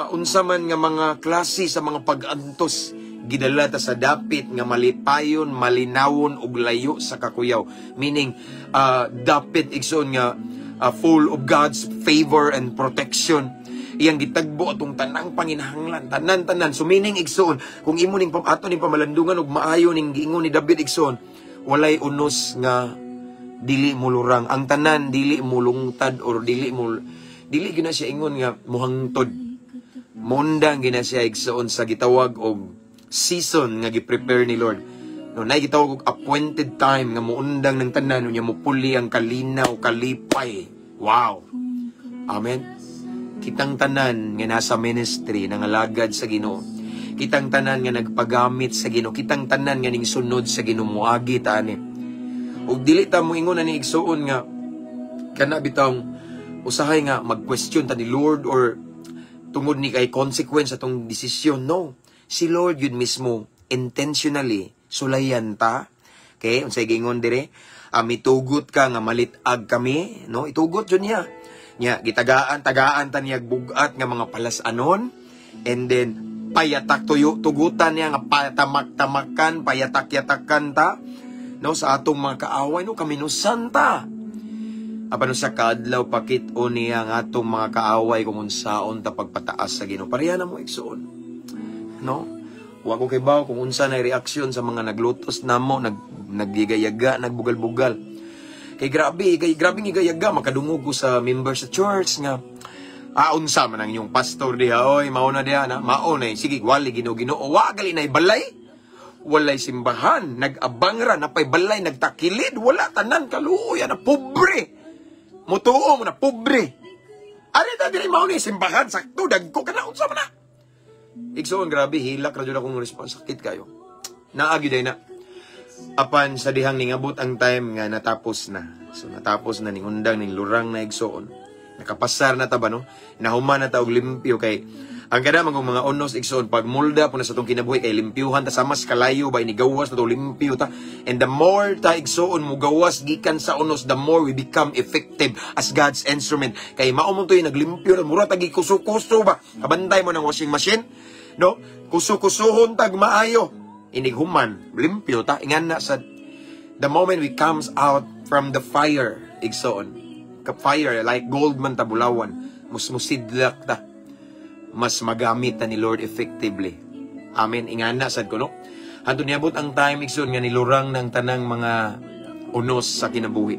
unsa man nga mga klase sa mga pag-antos. Gidala ta sa dapit nga malipayon, malinawon ug layo sa kakuyaw. Meaning dapit, igsoon, nga full of God's favor and protection. Iyang gitagbo atong tanang panginahanglan, tanan-tanan. So meaning, igsoon, kung imo ning ato ning pamalandungan ug maayo ning giingon ni David, igsoon, walay unos nga dili mulurang. Ang tanan dili mulungtad or dili mo dili gina siya ingon nga muhangtod. Mondang gina siya, igsoon, sa gitawag og season nga gi-prepare ni Lord. No, nay gitawag og appointed time nga muundang ng tanan, unya mupuli ang kalinaw, kalipay. Wow. Amen. Kitang tanan nga nasa ministry, nangalagad sa Ginoo. Kitang tanan nga nagpagamit sa Ginoo, kitang tanan nga ning sunod sa Ginoo, moagi ta ani. Ug dili ta mo ingon ani, igsuon, nga kana bitawng usahay nga mag-question ta ni Lord or tungod ni kay consequence atong desisyon. No. Si Lord yun mismo intentionally sulayan ta. Okay, unsay giingon dire? Mitugot ka nga malit-ag kami, no? Itugot yun niya. Nya gitagaan tagaan ta niya bugat nga mga palas-anon and then payatak tuyo tugutan niya nga patamak-tamakan, payatak-yatakan ta, no, sa atong mga kaaway, no, kaminusan ta. Apan sa kaadlaw pakit-o niya ang atong mga kaaway kung unsaon ta pagpataas sa Ginoo. Pareha na mo, igsuon. No? Wa ko kibaw kung unsa na reaksyon sa mga naglutos namo, nagyaga, nagbugal-bugal. Kay grabe nga igayaga, makadungog ko sa member sa church nga unsa man ang inyong pastor diha, oy, mao na diha na, mao na, sige, wali Ginoo Ginoo, wa gali na balay. Walay simbahan, nag-abang ra, napay balay, nagtakilid, wala tanan kaluoy, na pobre. Mutuo mo na pobre. Ari ta diri, mao ni simbahan sakto dagko kana, unsa man na. Igsoon, grabe hilak ra jud akong response, sakit kayo. Naagi day na. Apan sa dihang ningabot ang time nga natapos na. So natapos na ning undang ning lurang na, igsoon. Nakapasar na ta ba, no? Nahuman na ta og limpyo kay Ang kada mga unos, igsoon, pag mulda po na sa itong kinabuhi kay limpyuhan ta sa mas kalayo ba, inigawas na to, limpyo ta. And the more ta, igsoon, mugawas gikan sa unos, the more we become effective as God's instrument. Kay mao mo to yung naglimpyo na mura tagi kuso-kuso ba. Kabantay mo ng washing machine, no? Kuso-kusohon tag maayo. Inighuman, limpyo ta. Ingan na sa the moment we comes out from the fire, igsoon. Ka fire like gold man ta, bulawan, musmusidlak ta, mas magamit ta ni Lord effectively. Amen. Ingana sad ko, no? Hanto niabot ang time, igsoon, nga nilurang ng tanang mga unos sa kinabuhi.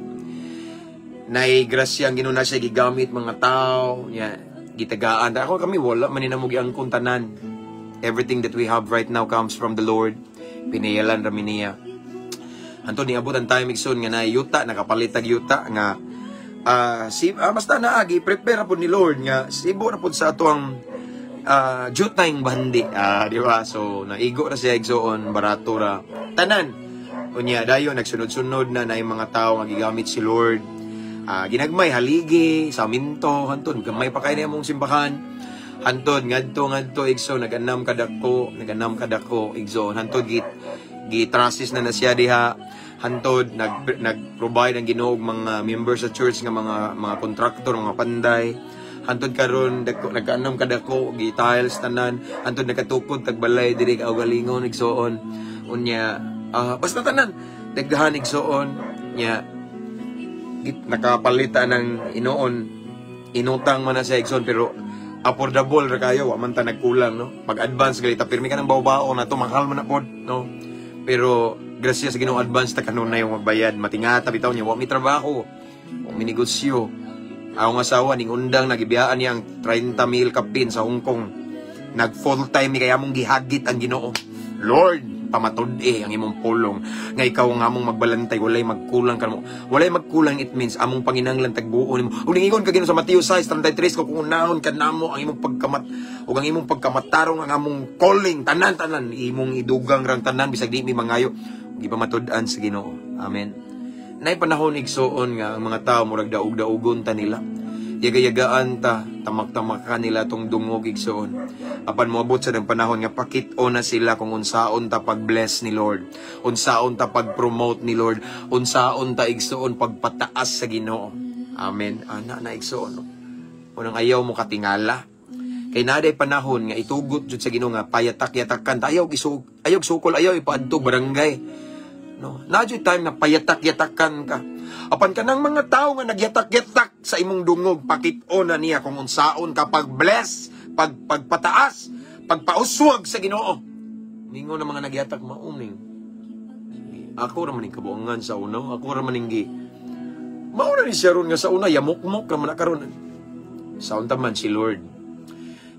Nay grasya ang Ginoo na siya gigamit mga tao, nya gitagaan. Ako kami wala man ni namo giangkon tanan. Everything that we have right now comes from the Lord. Pinayalan rami niya. Hanto niabot ang time, igsoon, nga na yuta, nakapalit tag yuta nga si basta naagi prepare po ni Lord nga sibo na pud sa ato ang jutayng bandi. Ah, di ba? So naigo ra siya, igsoon, barato ra. Tanan. Unya dayon nagsunod-sunod na na yung mga tao nga gigamit si Lord. Ginagmay haligi, saminto, hantod gamay pa kay mong simbahan. Hantod ngadto ngadto, igsoon, naganam kadako, naganam kadako, igsoon. Hantod git gitrasis na na siya diha. Hantod nag nag-provide ang Ginoo og mga members sa church nga mga contractor, mga panday. Hantod karon dako nagkaanam kadako, gi tiles tanan. Hantod nakatukod tagbalay diri kaugalingon, igsoon. Unya basta tanan daghan, igsoon, nya nakapalita ng inoon, inutang man na siya, igsoon, pero affordable ra kayo, wa man ta nagkulang, no? Pag-advance gali ta pirmi ka ng bao-bao na to, mahal man na pod, no? Pero grasya sa Ginoo, advance ta kanunay yung magbayad, matingata bitaw niya, wa mi trabaho, wa mi negosyo. Akong asawa ning undang nagibiyaan niya ang 30 mil kapin sa Hong Kong. Nag full time mi kaya mong gihagit ang Ginoo. Lord, pamatud-e ang imong pulong nga ikaw ang among magbalantay, walay magkulang kanamo. Walay magkulang, it means among panginanglan tagbuon nimo. Ug ningingon ka Ginoo sa Mateo 6:33 ko kung unahon ka namo ang imong pagkamat ug ang imong pagkamatarong, ang among calling, tanan tanan imong idugang rang tanan bisag di mi mangayo. Gipamatud-an sa Ginoo. Amen. Nay panahon, igsoon, nga ang mga tao murag daog-daugon ta nila. Yaga-yagaan ta, tamak-tamakan nila tong dungog, igsoon. Apan moabot sa ng panahon nga pakit-o na sila kung unsaon ta pag-bless ni Lord, unsaon ta pag-promote ni Lord, unsaon ta, igsoon, pagpataas sa Ginoo. Amen. Ana na, igsoon. No? Unang ayaw mo katingala. Kay naday panahon nga itugot jud sa Ginoo nga payatak-yatakan ta, ayaw isug, ayaw sukol, ayaw ipaadto barangay. No, naa juy time na payatak-yatakan ka. Apan kanang mga tao nga nagyatak-yatak sa imong dungog, pakit-o na niya kung unsaon ka pag-bless, pagpataas, pagpauswag sa Ginoo. Ningon ng mga nagyatak mauning. Ako ra man ning kabuangan sa una, ako ra man ning gi. Mao na ni siya ron nga sa una yamukmok ra man na karon. Sa unta man si Lord.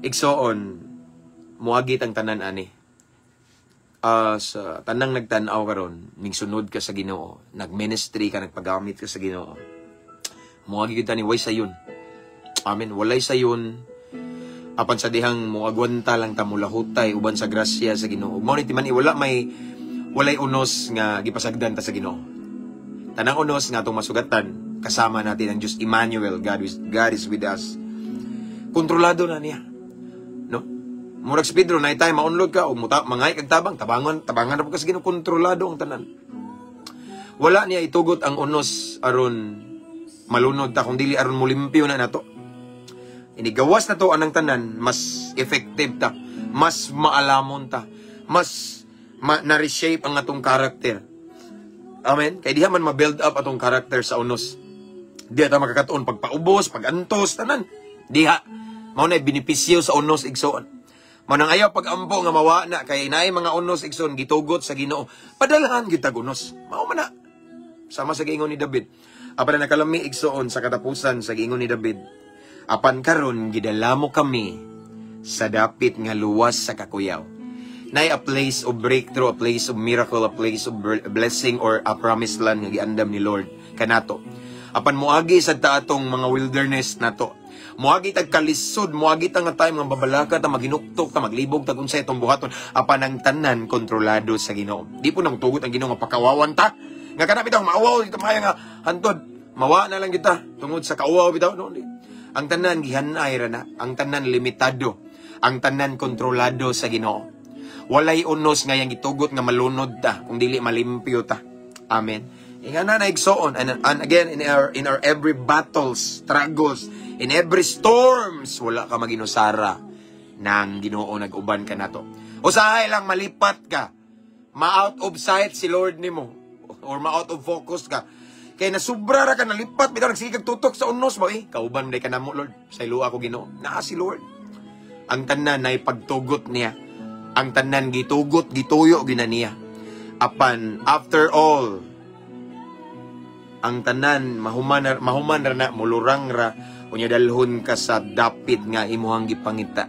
Igsoon, muagit ang tanan ani. Sa tanang nagtan-aw karon, ning sunod ka sa Ginoo, nagministry ka, nagpagamit ka sa Ginoo. Muagi kita ni way sayon. Amen, walay sayon. Apan sa dihang moagwanta lang ta, mulahutay uban sa grasya sa Ginoo. Mao ni timan wala may walay unos nga gipasagdan ta sa Ginoo. Tanang unos nga atong masugatan, kasama natin ang Diyos Emmanuel, God is with us. Kontrolado na niya. No? Murag si Pedro, na tayo maunlog ka o muta, mangay kag tabang, tabangon, tabangan na po kasi Ginoo, kontrolado ang tanan. Wala niya itugot ang unos aron malunod ta, kung dili aron mulimpyo na nato. Inigawas na to anang tanan, mas effective ta, mas maalamon ta, mas na-reshape ang atong karakter. Amen? Kay diha man ma-build up atong karakter sa unos. Diha ta makakatuon pagpaubos, pagantos, tanan. Diha. Mao na benepisyo sa unos, igsoon. Mao nang ayaw pag-ampo nga mawa na kay naay mga unos, igsoon, gitugot sa Ginoo. Padalhan gyud tag unos. Mao man na. Sama sa giingon ni David. Apan nakalami, igsoon, sa katapusan sa giingon ni David. Apan karon gidala mo kami sa dapit nga luwas sa kakuyaw. Nay a place of breakthrough, a place of miracle, a place of blessing or a promised land nga giandam ni Lord kanato. Apan moagi sa ta atong mga wilderness nato. Moagi tag kalisod, moagi ta nga time nga babalaka ta, maginuktok ta, maglibog tag unsay atong buhaton. Apan ang tanan kontrolado sa Ginoo. Di po nang tugot ang Ginoo nga pakawawan ta. Nga kana bitaw maawaw dito maayo nga hantod mawa na lang kita tungod sa kauwaw bitaw, no. Di. Ang tanan gihanay ra na, ang tanan limitado. Ang tanan kontrolado sa Ginoo. Walay unos nga yang gitugot nga malunod ta kung dili malimpyo ta. Amen. Ingana na, igsoon, and again, in our every battles, struggles, in every storms, wala ka maginusara nang Ginoo nag-uban ka nato. Usahay lang malipat ka. Ma-out of sight si Lord nimo or ma-out of focus ka. Kay nasubra ra ka, nalipat bitaw, nagsige kag tutok sa unos mo eh. Kauban day ka namo, Lord. Sa iluwa ko, Ginoo. Naa si Lord. Ang tanan ay pagtugot niya. Ang tanan gitugot, gituyo gina niya. Apan after all, ang tanan mahuman mahuman ra na, mulurang ra unya, dalhon ka sa dapit nga imuhang gipangita.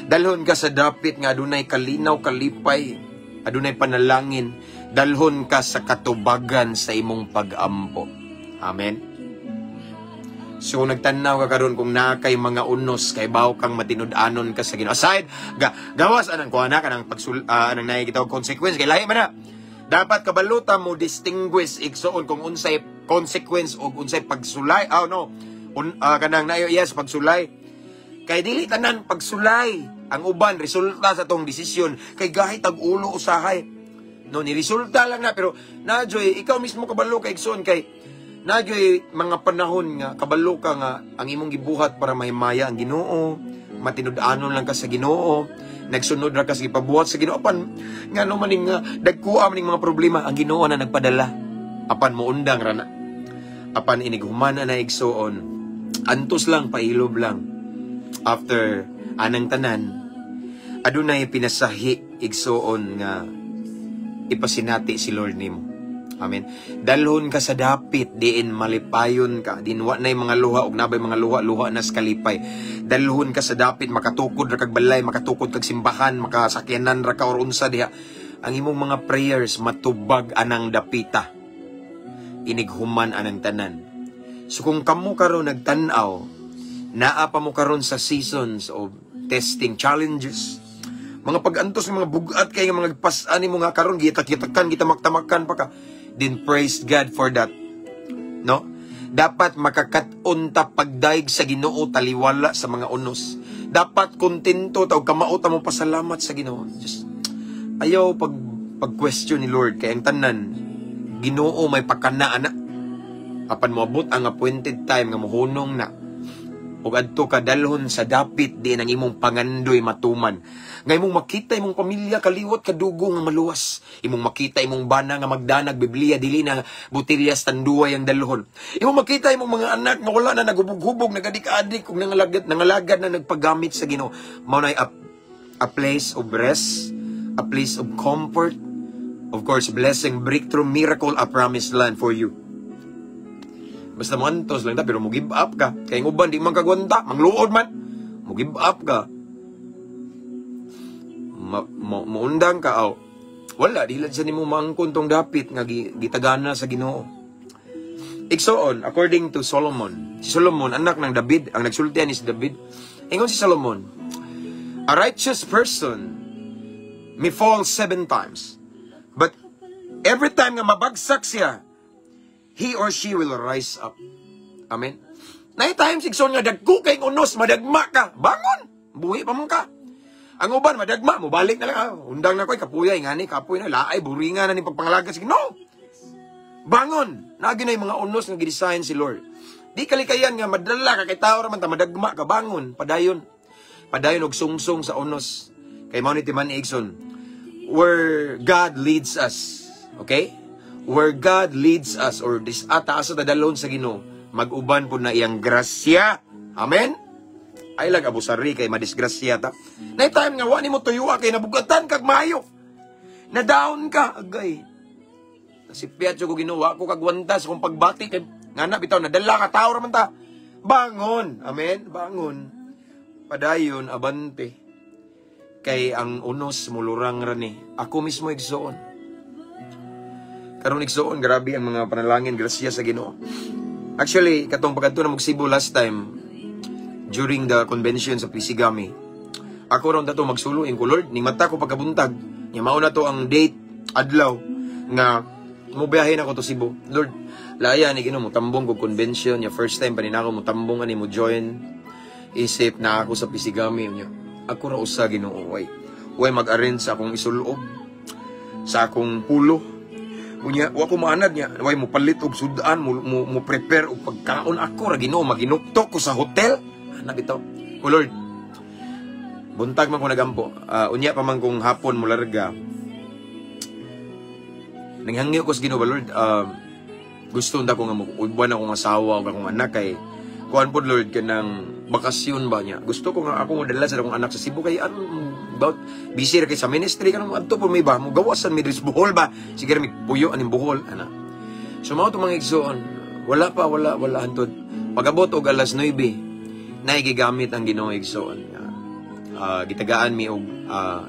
Dalhon ka sa dapit nga adunay kalinaw, kalipay, adunay panalangin. Dalhon ka sa katubagan sa imong pag-ampo. Amen. So kung nagtanaw ka karon, kung naa kay mga unos, kay baw kang matinud-anon ka sa Ginoo. Aside ga, gawas anang kuha na kanang pagsul anang naay gitawag consequence, kay lahi man na. Dapat kabaluta mo distinguish, igsoon, kung unsay consequence o unsay pagsulay. Oh no. Kanang nayo, yes, pagsulay. Kay dili tanan pagsulay. Ang uban resulta sa tong desisyon, kay gahit tag ulo usahay. No, ni resulta lang na, pero na joy ikaw mismo kabalo kay, igsoon, kay na joy mga panahon nga kabalo ka nga ang imong gibuhat para mahimaya ang Ginoo, matinud-anon lang ka sa Ginoo, nagsunod ra ka sa gipabuhat sa Ginoo, apan ngano man ning dagkuha man ning mga problema, ang Ginoo na nagpadala. Apan moundang ra na. Apan inig humana na, igsoon, antos lang, pailob lang. After anang tanan, adunay pinasahi, igsoon, nga ipasinati si Lord nimo. Amen. Dalhon ka sa dapit diin malipayon ka, din wa nay mga luha ug nabay mga luha, luha na sa kalipay. Dalhon ka sa dapit makatukod ra kag balay, makatukod kag simbahan, makasakyanan ra ka or unsa diha. Ang imong mga prayers matubag anang dapita. Inighuman anang tanan. So kung kamo karon nagtan-aw, naa pa mo karon sa seasons of testing, challenges, mga pag-antos ng mga bugat kay nga mga pas-an nimo nga karon gitak-gitakan, gitamak-tamakan pa ka, then praise God for that. No? Dapat makakat-on ta pagdayeg sa Ginoo taliwala sa mga unos. Dapat kontento ta ug kamao ta mo pasalamat sa Ginoo. Just ayaw pag pag-question ni Lord, kay ang tanan Ginoo may pakana ana. Apan moabot ang appointed time nga mohunong na ug adto ka dalhon sa dapit diin ang imong pangandoy matuman. Nga imong makita imong pamilya kaliwat kadugo nga maluwas. Imong makita imong bana nga magdanag Biblia, dili na botellas Tanduay ang dalhon. Imong makita imong mga anak nga wala na nagubog-hubog, nagadik-adik ug nangalagad na nagpagamit sa Ginoo. Mao nay a place of rest, a place of comfort, of course, blessing, breakthrough, miracle, a promised land for you. Basta mo antos lang ta, pero mo give up ka. Kay ang uban di man kagwanta, mangluod man. Mo give up ka. Muundang ka aw. Wala di lang sa nimo maangkon tong dapit nga gitagana sa Ginoo. Igsoon, according to Solomon, si Solomon anak ng David, ang nagsultian ni si David. Ingon si Solomon, "A righteous person may fall seven times. But every time nga mabagsak siya, he or she will rise up." Amen. Naay times, igsoon, nga dagko kay unos, madagma ka, bangon, buhi pa man ka. Ang uban madagma, mobalik na lang, ah, undang na ko, kapuya, ngani, kapoy na, laay, buringa na ni pagpangalaga. Sige, no! Bangon! Nagi na yung mga unos nga gidesign si Lord. Di kalikayan nga madala ka, kay tao ra man ta, madagma ka, bangon, padayon. Padayon og sungsong sa unos. Kay mao ni timan, igsoon. Where God leads us. Okay? Where God leads us or this ata asa ta dalhon sa Ginoo, mag-uban po na iyang grasya. Amen? Ay lang abusari kay madisgrasya ta. Nay time nga wa nimo tuyua kay nabugatan kag maayo. Na down ka agay. Nasipyat ko ginawa ko kagwanta sa kong pagbati kay ngana bitaw nadala ka, tao ra man ta. Bangon. Amen. Bangon. Padayon, abante. Kay ang unos mulurang ra ni. Ako mismo, igsoon. Karon, igsoon, grabe ang mga panalangin, grasya sa Ginoo. Actually, katong pagkadto na mag Cebu last time during the convention sa Pisigami. Ako ron dato magsulo ko, "Lord, ning mata ko pagkabuntag, nya mao na to ang date, adlaw nga mo biyahe na ko to Cebu. Lord, laya ni Ginoo, mo tambong ko convention, nya first time pa ni nako mo tambong ani mo join isip na ako sa Pisigami niyo." Ako ra usa, Ginoo, way. Way mag-arrange sa akong isulob sa akong pulo. Unya, wa ko maanad niya, way mo palit og sudan, mo prepare og pagkaon. Ako ra, Ginoo, maginuktok ko sa hotel. Ana bitaw. O Lord, buntag man ko nagampo. Unya pa man kong hapon mo larga. Nanghangyo ko sa Ginoo ba, Lord, gusto unta ko nga mo-uban akong asawa ug akong anak kay kuan pod, Lord, kanang bakasyon ba niya. Gusto ko nga ako mo dala sa akong anak sa Cebu kay ano about busy ra kay sa ministry, kanang adto po may ba mo gawasan mi diri sa Bohol ba. Sige mi puyo aning Bohol ana. So mao to, mga igsoon, wala pa, wala wala hantod pag-abot og alas 9 na gigamit ang Ginoo, igsoon. Gitagaan mi og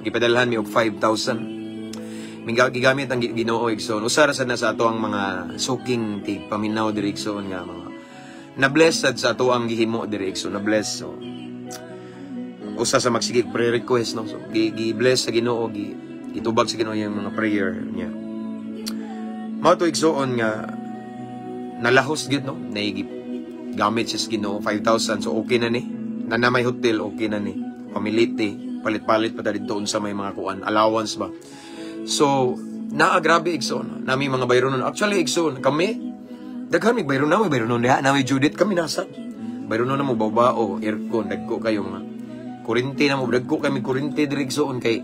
gipadalhan mi og 5,000. Mingga gigamit ang Ginoo, igsoon. Usa ra sad na sa ato ang mga suking tig paminaw diri, igsoon, nga mga na-bless sad sa ato ang gihimo diri, igsoon, na-bless. So usa sa magsigig prayer request, no, so gi-bless sa Ginoo, gitubag sa Ginoo yung mga prayer niya. Mao to, igsoon, nga nalahos gyud, no, naigi gamit siya sa Ginoo 5,000. So okay na ni na may hotel, okay na ni pamiliti, palit-palit pa ta didto unsa may mga kuan, allowance ba. So naa grabe, igsoon, nami mga bayronon. Actually, igsoon, kami daghan mig bayronon, may bayronon diha, na may Judith kami nasa bayronon na mo babao aircon, dagko kayo mga kurente na mo, dagko kami kurente diri, igsoon, kay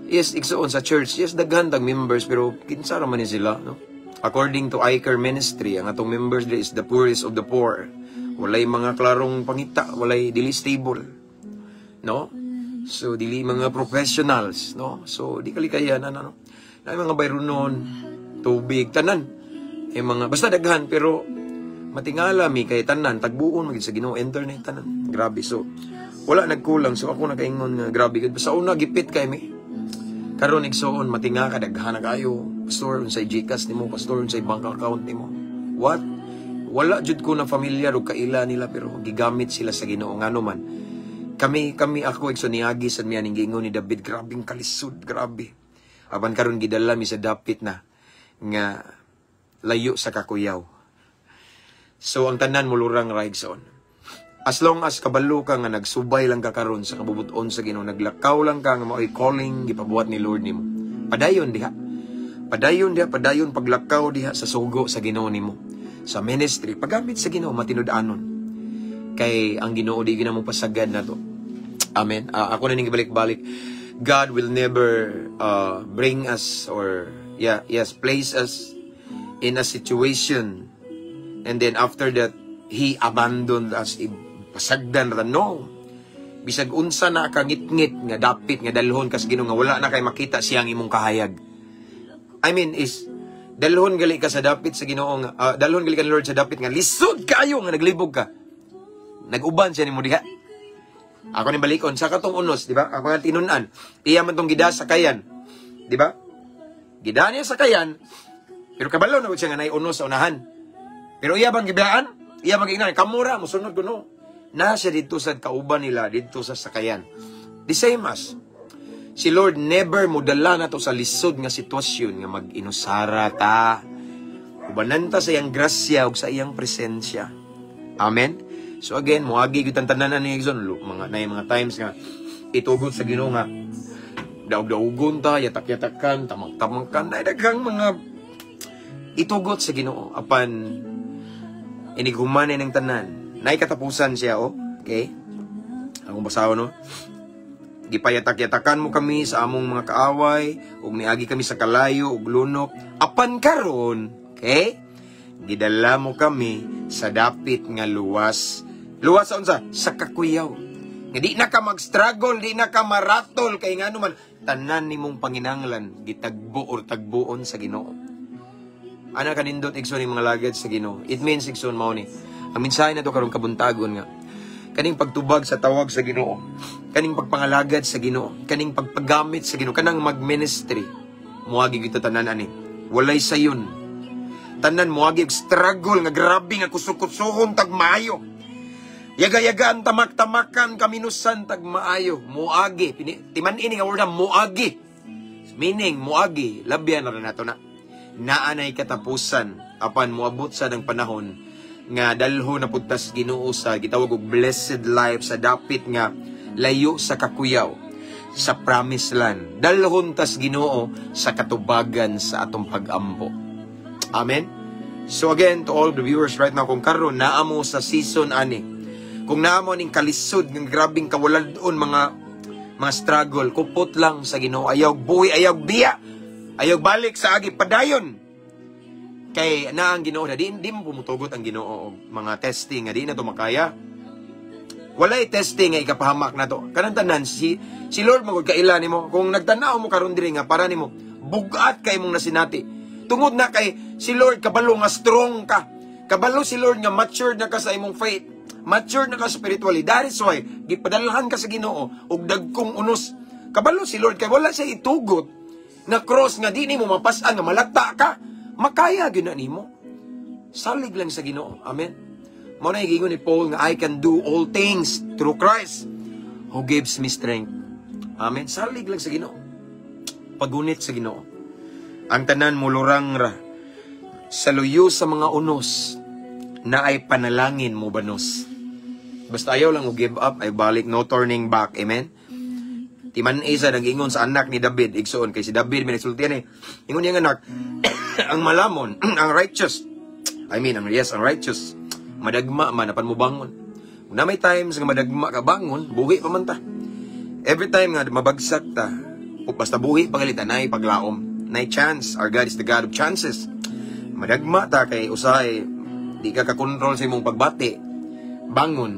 yes, igsoon, sa church, yes, daghan tag members, pero kinsa ra man ni sila, no? According to Iker Ministry, ang atong members diri is the poorest of the poor. Walay mga klarong pangita, walay, dili stable, no? So dili mga professionals, no? So di kalikayan ano, no? Na mga bayronon, tubig, tanan. Eh mga basta daghan, pero matingala mi kay tanan tagbuon magid sa Ginoo, internet, tanan. Grabe, so wala nagkulang. So ako nakaingon nga grabe gud sa una, gipit kay mi. Karon, igsoon, matinga ka, daghan na kayo. "Pastor, unsay GCash nimo? Pastor, unsay bank account nimo?" What? Wala jud ko na familiar og kaila nila, pero gigamit sila sa Ginoo, ngano man. Kami ako, igsoon, niagi sad mi aning giingon ni David, grabing kalisod, grabe. Apan karon gidala mi sa dapit na nga layo sa kakuyaw. So ang tanan mulurang ra, igsoon. As long as kabalo ka nga nagsubay lang ka karon sa kabubuton sa Ginoo, naglakaw lang ka nga mao'y calling gipabuhat ni Lord nimo. Padayon diha. Padayon diha, padayon paglakaw diha sa sugo sa Ginoo nimo. Sa ministry, paggamit sa Ginoo matinud-anon. Kay ang Ginoo di gina mo pasagad na to. Amen. Ako na ning balik-balik. God will never bring us or yeah, yes, place us in a situation and then after that He abandoned us, pasagdan ra, no. Bisag unsa na kangitngit nga dapit nga dalhon kas Ginoo nga wala na kay makita siyang imong kahayag. I mean is dalhon gali ka sa dapit sa Ginoo nga dalhon gali ka ni Lord sa dapit nga lisod kayo nga naglibog ka. Nag-uban siya nimo diha. Ako ni balikon sa katong unos, di ba? Ako nga tinun-an. Iya man tong gida sakayan. Di ba? Gida niya sakayan. Pero kabalo na siya nga nay unos sa unahan. Pero iya bang gibiyaan? Iya bang giingnan? Kamura, musunod ko, no. Na siya dito sa kauban nila, dito sa sakayan. The same as, si Lord never modala na to sa lisod nga sitwasyon nga mag-inusara ta. Ubanan ta sa iyang grasya ug sa iyang presensya. Amen? So again, moagi gyud ang tanan ni igsoon, mga na mga times nga itugot sa Ginoo nga daog-daugon ta, yatak-yatakan, tamang-tamangkan, na daghang mga itugot sa Ginoo apan inighuman ng tanan. Nay katapusan siya, oh. Okay? Akong basahon, no? Gipayatak-yatakan mo kami sa among mga kaaway, ug niagi kami sa kalayo ug lunok. Apan karon, okay? Gidala mo kami sa dapit nga luwas. Luwas sa unsa? Sa kakuyaw. Nga di na ka mag-struggle, di na ka maratol kay ngano man tanan nimong panginanglan gitagbo or tagbuon sa Ginoo. Ana kanindot, igsoon, yung mga lagad sa Ginoo. It means, igsoon, mao ni. Ang mensahe na to karong kabuntagon nga kaning pagtubag sa tawag sa Ginoo, kaning pagpangalagad sa Ginoo, kaning pagpagamit sa Ginoo, kanang mag-ministry, moagi gyud tanan ani. Walay sayon. Tanan moagi og struggle nga grabe nga kusog-kusohon tag maayo. Yaga-yagaan, tamak-tamakan, kaminusan tag maayo. Moagi. Timan-ini nga word na moagi. Meaning, moagi. Labyan na rin nato na. Naanay katapusan apan moabot sa ng panahon nga dalho na pud tas Ginoo sa gitawag og blessed life sa dapit nga Layo sa kakuyaw, sa promised land. Dalhon tas Ginoo sa katubagan sa atong pag-ampo. Amen? So again, to all the viewers right now, kung karon naa mo sa season ani, kung naa mo ning kalisod, ng grabing kawaladon, mga struggle, kupot lang sa Ginoo. Ayaw buhi, ayaw biya, ayaw balik sa agi, padayon. Kay na ang Ginoo na di mo pumutugot ang Ginoo og mga testing nga di na to makaya. Walay testing nga ikapahamak na to. Kanang tanan si Lord magud kaila nimo. Kung nagtanaw mo karon diri nga para nimo bugat kay imong nasinati. Tungod na kay si Lord kabalo nga strong ka. Kabalo si Lord nga matured na ka sa imong faith. Matured na ka spiritually. That is why gipadalhan ka sa Ginoo og dagkong unos. Kabalo si Lord kay wala siya itugot na cross nga di nimo mapas-an nga malata ka. Makaya gyud na nimo. Salig lang sa Ginoo. Amen. Mao na giingon ni Paul nga "I can do all things through Christ who gives me strength." Amen. Salig lang sa Ginoo. Pagunit sa Ginoo. Ang tanan mulurang ra sa luyo sa mga unos na ay panalangin mo banos. Basta ayaw lang mo give up, ay balik, no turning back. Amen. Timan isa nag-ingon sa anak ni David, igsoon kay si David may nagsultian eh. Ingon niyang anak, ang malamon, ang righteous. I mean, ang yes, ang righteous. Madagma man apan mo bangon. Kung na may times nga madagma ka, bangon, buhi pa man ta. Every time nga mabagsak ta, o basta buhi pa galita, nay paglaom. Nay chance. Our God is the God of chances. Madagma ta kay usahay di ka kakontrol sa imong pagbati. Bangon,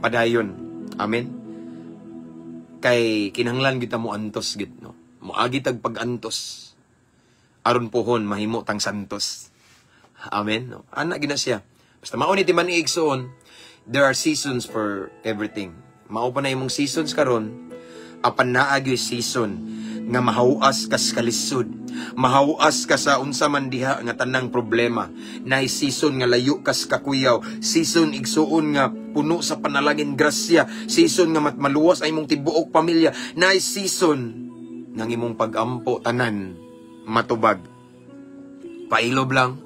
padayon. Amen. Kay kinahanglan kita mo antos gid, no. Moagi tag pag-antos aron pohon mahimo tang santos. Amen, no. Ana gina siya. Basta mao ni timan igsoon, there are seasons for everything. Mao pa na imong seasons karon, apan naa gyud season nga mahawas ka sa kalisod, mahawas ka sa unsa man diha nga tanang problema. Naay season nga layo ka sa kakuyaw, season, igsuon, nga puno sa panalangin, grasya, season nga maluwas ang imong tibuok pamilya, naay season ng imong pagampo tanan matubag. Pailob lang,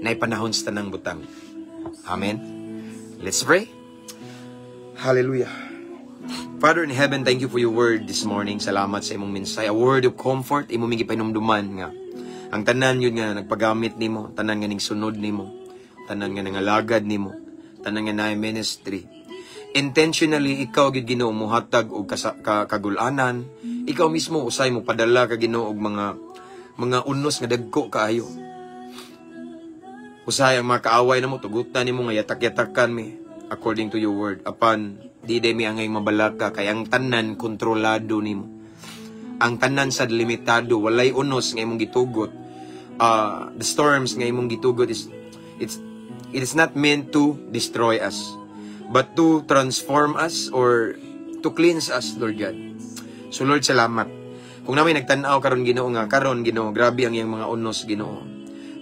naay panahon sa tanang butang. Amen. Let's pray. Hallelujah. Father in heaven, thank you for your word this morning. Salamat sa imong mensahe. A word of comfort, imong gipahinumduman nga ang tanan yun nga nagpagamit nimo, tanan nga ning sunod nimo, tanan nga nangalagad nimo, tanan nga naay ministry. Intentionally, ikaw gid, Ginoo, mohatag og kagulanan. Ikaw mismo usay mo padala ka, Ginoo, og mga unos nga dagko kaayo. Usahay ang mga kaaway namo tugutan nimo nga yatak-yatakan mi according to your word. Apan di day mi angay mabalaka kay ang tanan kontrolado nimo. Ang tanan sad limitado, walay unos nga imong gitugot. The storms nga imong gitugot is it is not meant to destroy us but to transform us or to cleanse us, Lord God. So Lord, salamat. Kung namin nagtan-aw karon, Ginoo, nga karon, Ginoo, grabe ang iyang mga unos, Ginoo.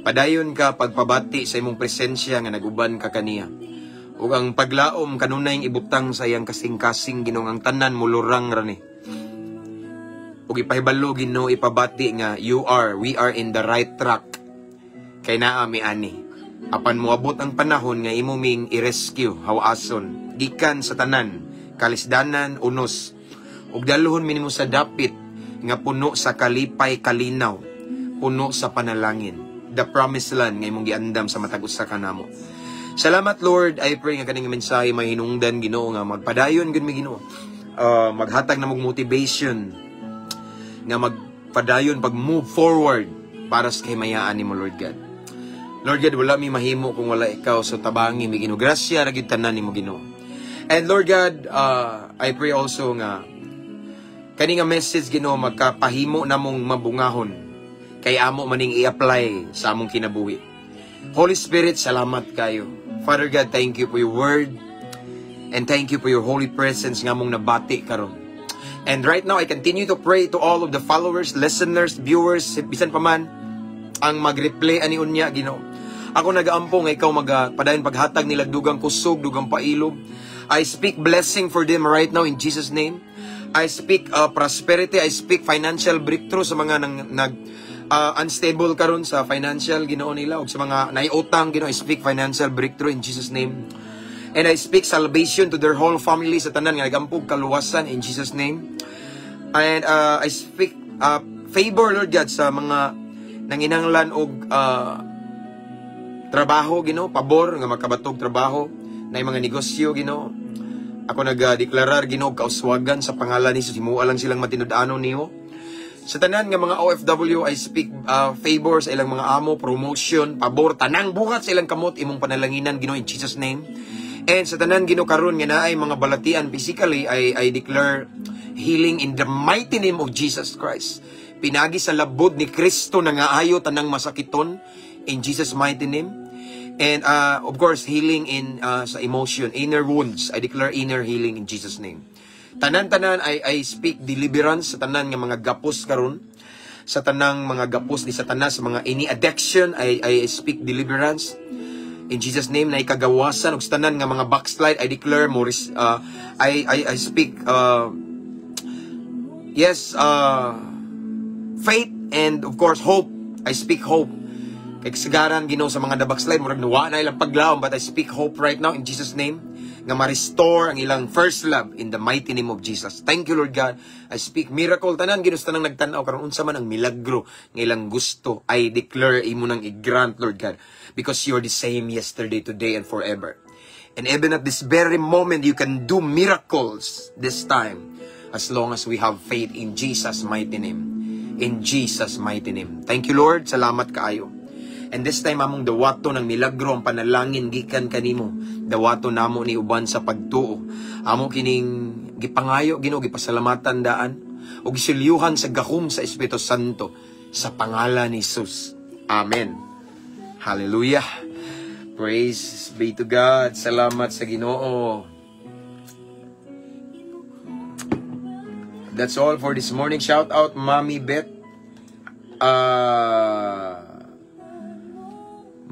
Padayon ka pagpabati sa imong presensya nga naguban ka kaniya. Ug ang paglaom kanunay ibutang sa iyang kasing-kasing, Ginoo, ang tanan mulurang ra ni. Ug ipahibalo, Ginoo, ipabati nga you are we are in the right track. Kay naa mi ani. Apan moabot ang panahon nga imo ming i-rescue, hawason gikan sa tanan kalisdanan, unos, ug dalhon mi nimo sa dapit nga puno sa kalipay, kalinaw, puno sa panalangin. The promised land nga imong giandam sa matag usa kanamo. Salamat, Lord. I pray nga kaning mensahe may hinungdan, Ginoo, nga magpadayon gud mi, Ginoo. Maghatag na mong motivation nga magpadayon pag move forward para sa kahimayaan nimo, Lord God. Lord God, wala mi mahimo kung wala ikaw, so tabangi mi, Ginoo. Grasya ra gyud tanan nimo, Ginoo. And Lord God, I pray also nga kani nga message, Ginoo, magkapahimo namong mabungahon kay amo maning i-apply sa among kinabuhi. Holy Spirit, salamat kayo. Father God, thank you for your word and thank you for your holy presence nga among nabati karon. And right now, I continue to pray to all of the followers, listeners, viewers, bisan pa man ang mag-replay ani unya, Ginoo. Ako nagaampo nga ikaw magpadayon paghatag nila dugang kusog, dugang pailob. I speak blessing for them right now in Jesus' name. I speak prosperity, I speak financial breakthrough sa mga nang, nag unstable karon sa financial, Ginoo, nila ug sa mga naiutang, Ginoo, I speak financial breakthrough in Jesus' name. And I speak salvation to their whole family, sa tanan nga nagampog kaluwasan in Jesus' name. And I speak favor, Lord God, sa mga nanginanglan og trabaho, Ginoo, pabor nga makabatog trabaho na mga negosyo, Ginoo. Ako nagdeklarar, Ginoo, kauswagan sa pangalan ni Jesus. Himua lang silang matinud-anon nimo. Sa tanan nga mga OFW, I speak favor sa ilang mga amo, promotion, pabor, tanang buhat sa ilang kamot, imong panalanginan, Ginoo, in Jesus' name. And sa tanan, Ginoo, karon nga naay mga balatian physically, I declare healing in the mighty name of Jesus Christ. Pinagi sa labod ni Kristo na nga ayo tanang masakiton in Jesus' mighty name. And of course, healing in sa emotion, inner wounds. I declare inner healing in Jesus' name. Tanan-tanan I speak deliverance sa tanan nga mga gapos karon. Sa tanang mga gapos ni Satanas, sa mga any addiction, I speak deliverance. In Jesus' name na ikagawasan ug sa tanan nga mga backslide, I declare more I speak yes, faith and of course hope. I speak hope. Kay kasagaran, Ginoo, sa mga na-backslide, murag nawa na ilang paglaom, but I speak hope right now in Jesus' name nga ma-restore ang ilang first love in the mighty name of Jesus. Thank you, Lord God. I speak miracle tanan, Ginoo, sa tanang nagtan-aw karon, unsa man ang milagro nga ilang gusto, I declare imo nang i-grant, Lord God, because you're the same yesterday, today and forever. And even at this very moment, you can do miracles this time as long as we have faith in Jesus' mighty name. In Jesus' mighty name. Thank you, Lord. Salamat kaayo. And this time, among dawato ng milagro ang panalangin gikan kanimo. Dawato namo ni uban sa pagtuo. Amo kining gipangayo, Ginoo, gipasalamatan daan ug gisilyuhan sa gahom sa Espiritu Santo sa pangalan ni Jesus. Amen. Hallelujah. Praise be to God. Salamat sa Ginoo. That's all for this morning. Shout out Mami Beth.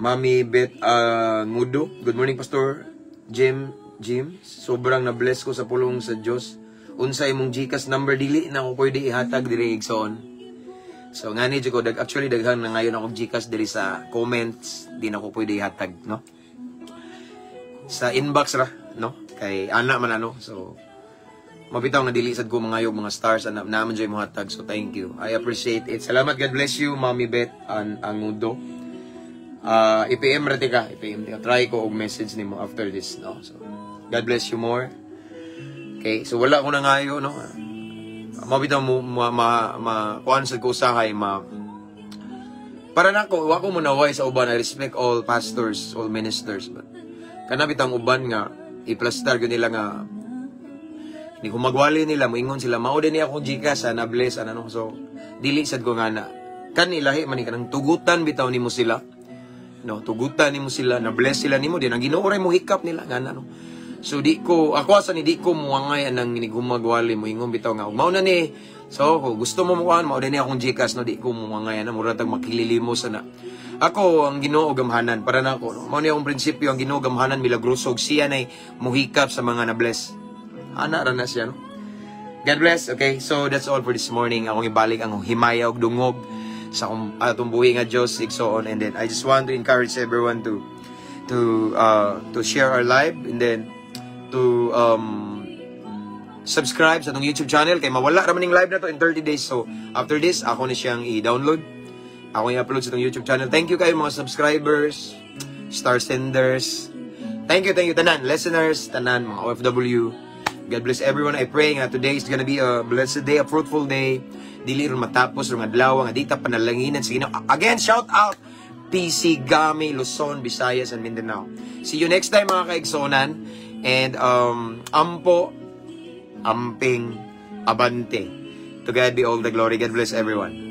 Mami Beth Ngudo. Good morning, Pastor Jim. Jim, sobrang na-bless ko sa pulong sa Diyos. Unsa imong GCash number? Dili na ako pwede ihatag diri, igsoon. So ngani jud ko actually daghan na ngayon ako GCash diri sa comments, di na ko pwede ihatag, no? Sa inbox ra, no? Kay ana man ano. So mabitaw nga dili sad ko mga mga stars ana naman jud mo hatag. So thank you. I appreciate it. Salamat. God bless you, Mami Beth an Angudo. I-PM ra ka, i-PM ka. Try ko og message nimo after this, no? So God bless you more. Okay, so wala ko na ngayo, no? Mabitaw mo ma ma, ma kuan sa ko usahay ma para nako, wa ko mo naway sa uban. I respect all pastors, all ministers, but kana bitang uban nga i-plastar gyud nila nga ni humagwali nila, moingon sila, mao din ni akong GCash na bless ana, no? So dili sad ko nga na kan ilahi man ni kanang tugutan bitaw nimo sila, no? Tugutan nimo sila na bless sila nimo din ang Ginoo ray mo hikap nila nga na, no? So di ko ako asa ni di ko muangay anang inigumagwali mo ingon bitaw nga mao na ni, so kung gusto mo mukuan, mao din ni akong GCash, no? Di ko muangay ana, mura tag makililimos ana. Ako, ang Ginoo gamhanan para nako, no? Mao ni akong prinsipyo, ang Ginoo gamhanan, milagroso, ug siya nay muhikap sa mga na bless. Ana ra na siya, no? God bless. Okay, so that's all for this morning. Akong ibalik ang himaya ug dungog sa akong atong buhi nga Dios, igsoon, and then I just want to encourage everyone to share our live and then to subscribe sa atong YouTube channel kay mawala ra man ning live na to in 30 days. So after this, ako ni siyang i-download. Ako i-upload sa atong YouTube channel. Thank you kayo mga subscribers, star senders. Thank you tanan listeners, tanan mga OFW. God bless everyone. I pray nga today is gonna be a blessed day, a fruitful day. Dili ron matapos ron adlaw nga dita panalanginan sa Ginoo. Again, shout out PC Gami, Luzon, Visayas, and Mindanao. See you next time, mga kaigsonan. And ampo, amping, abante. To God be all the glory. God bless everyone.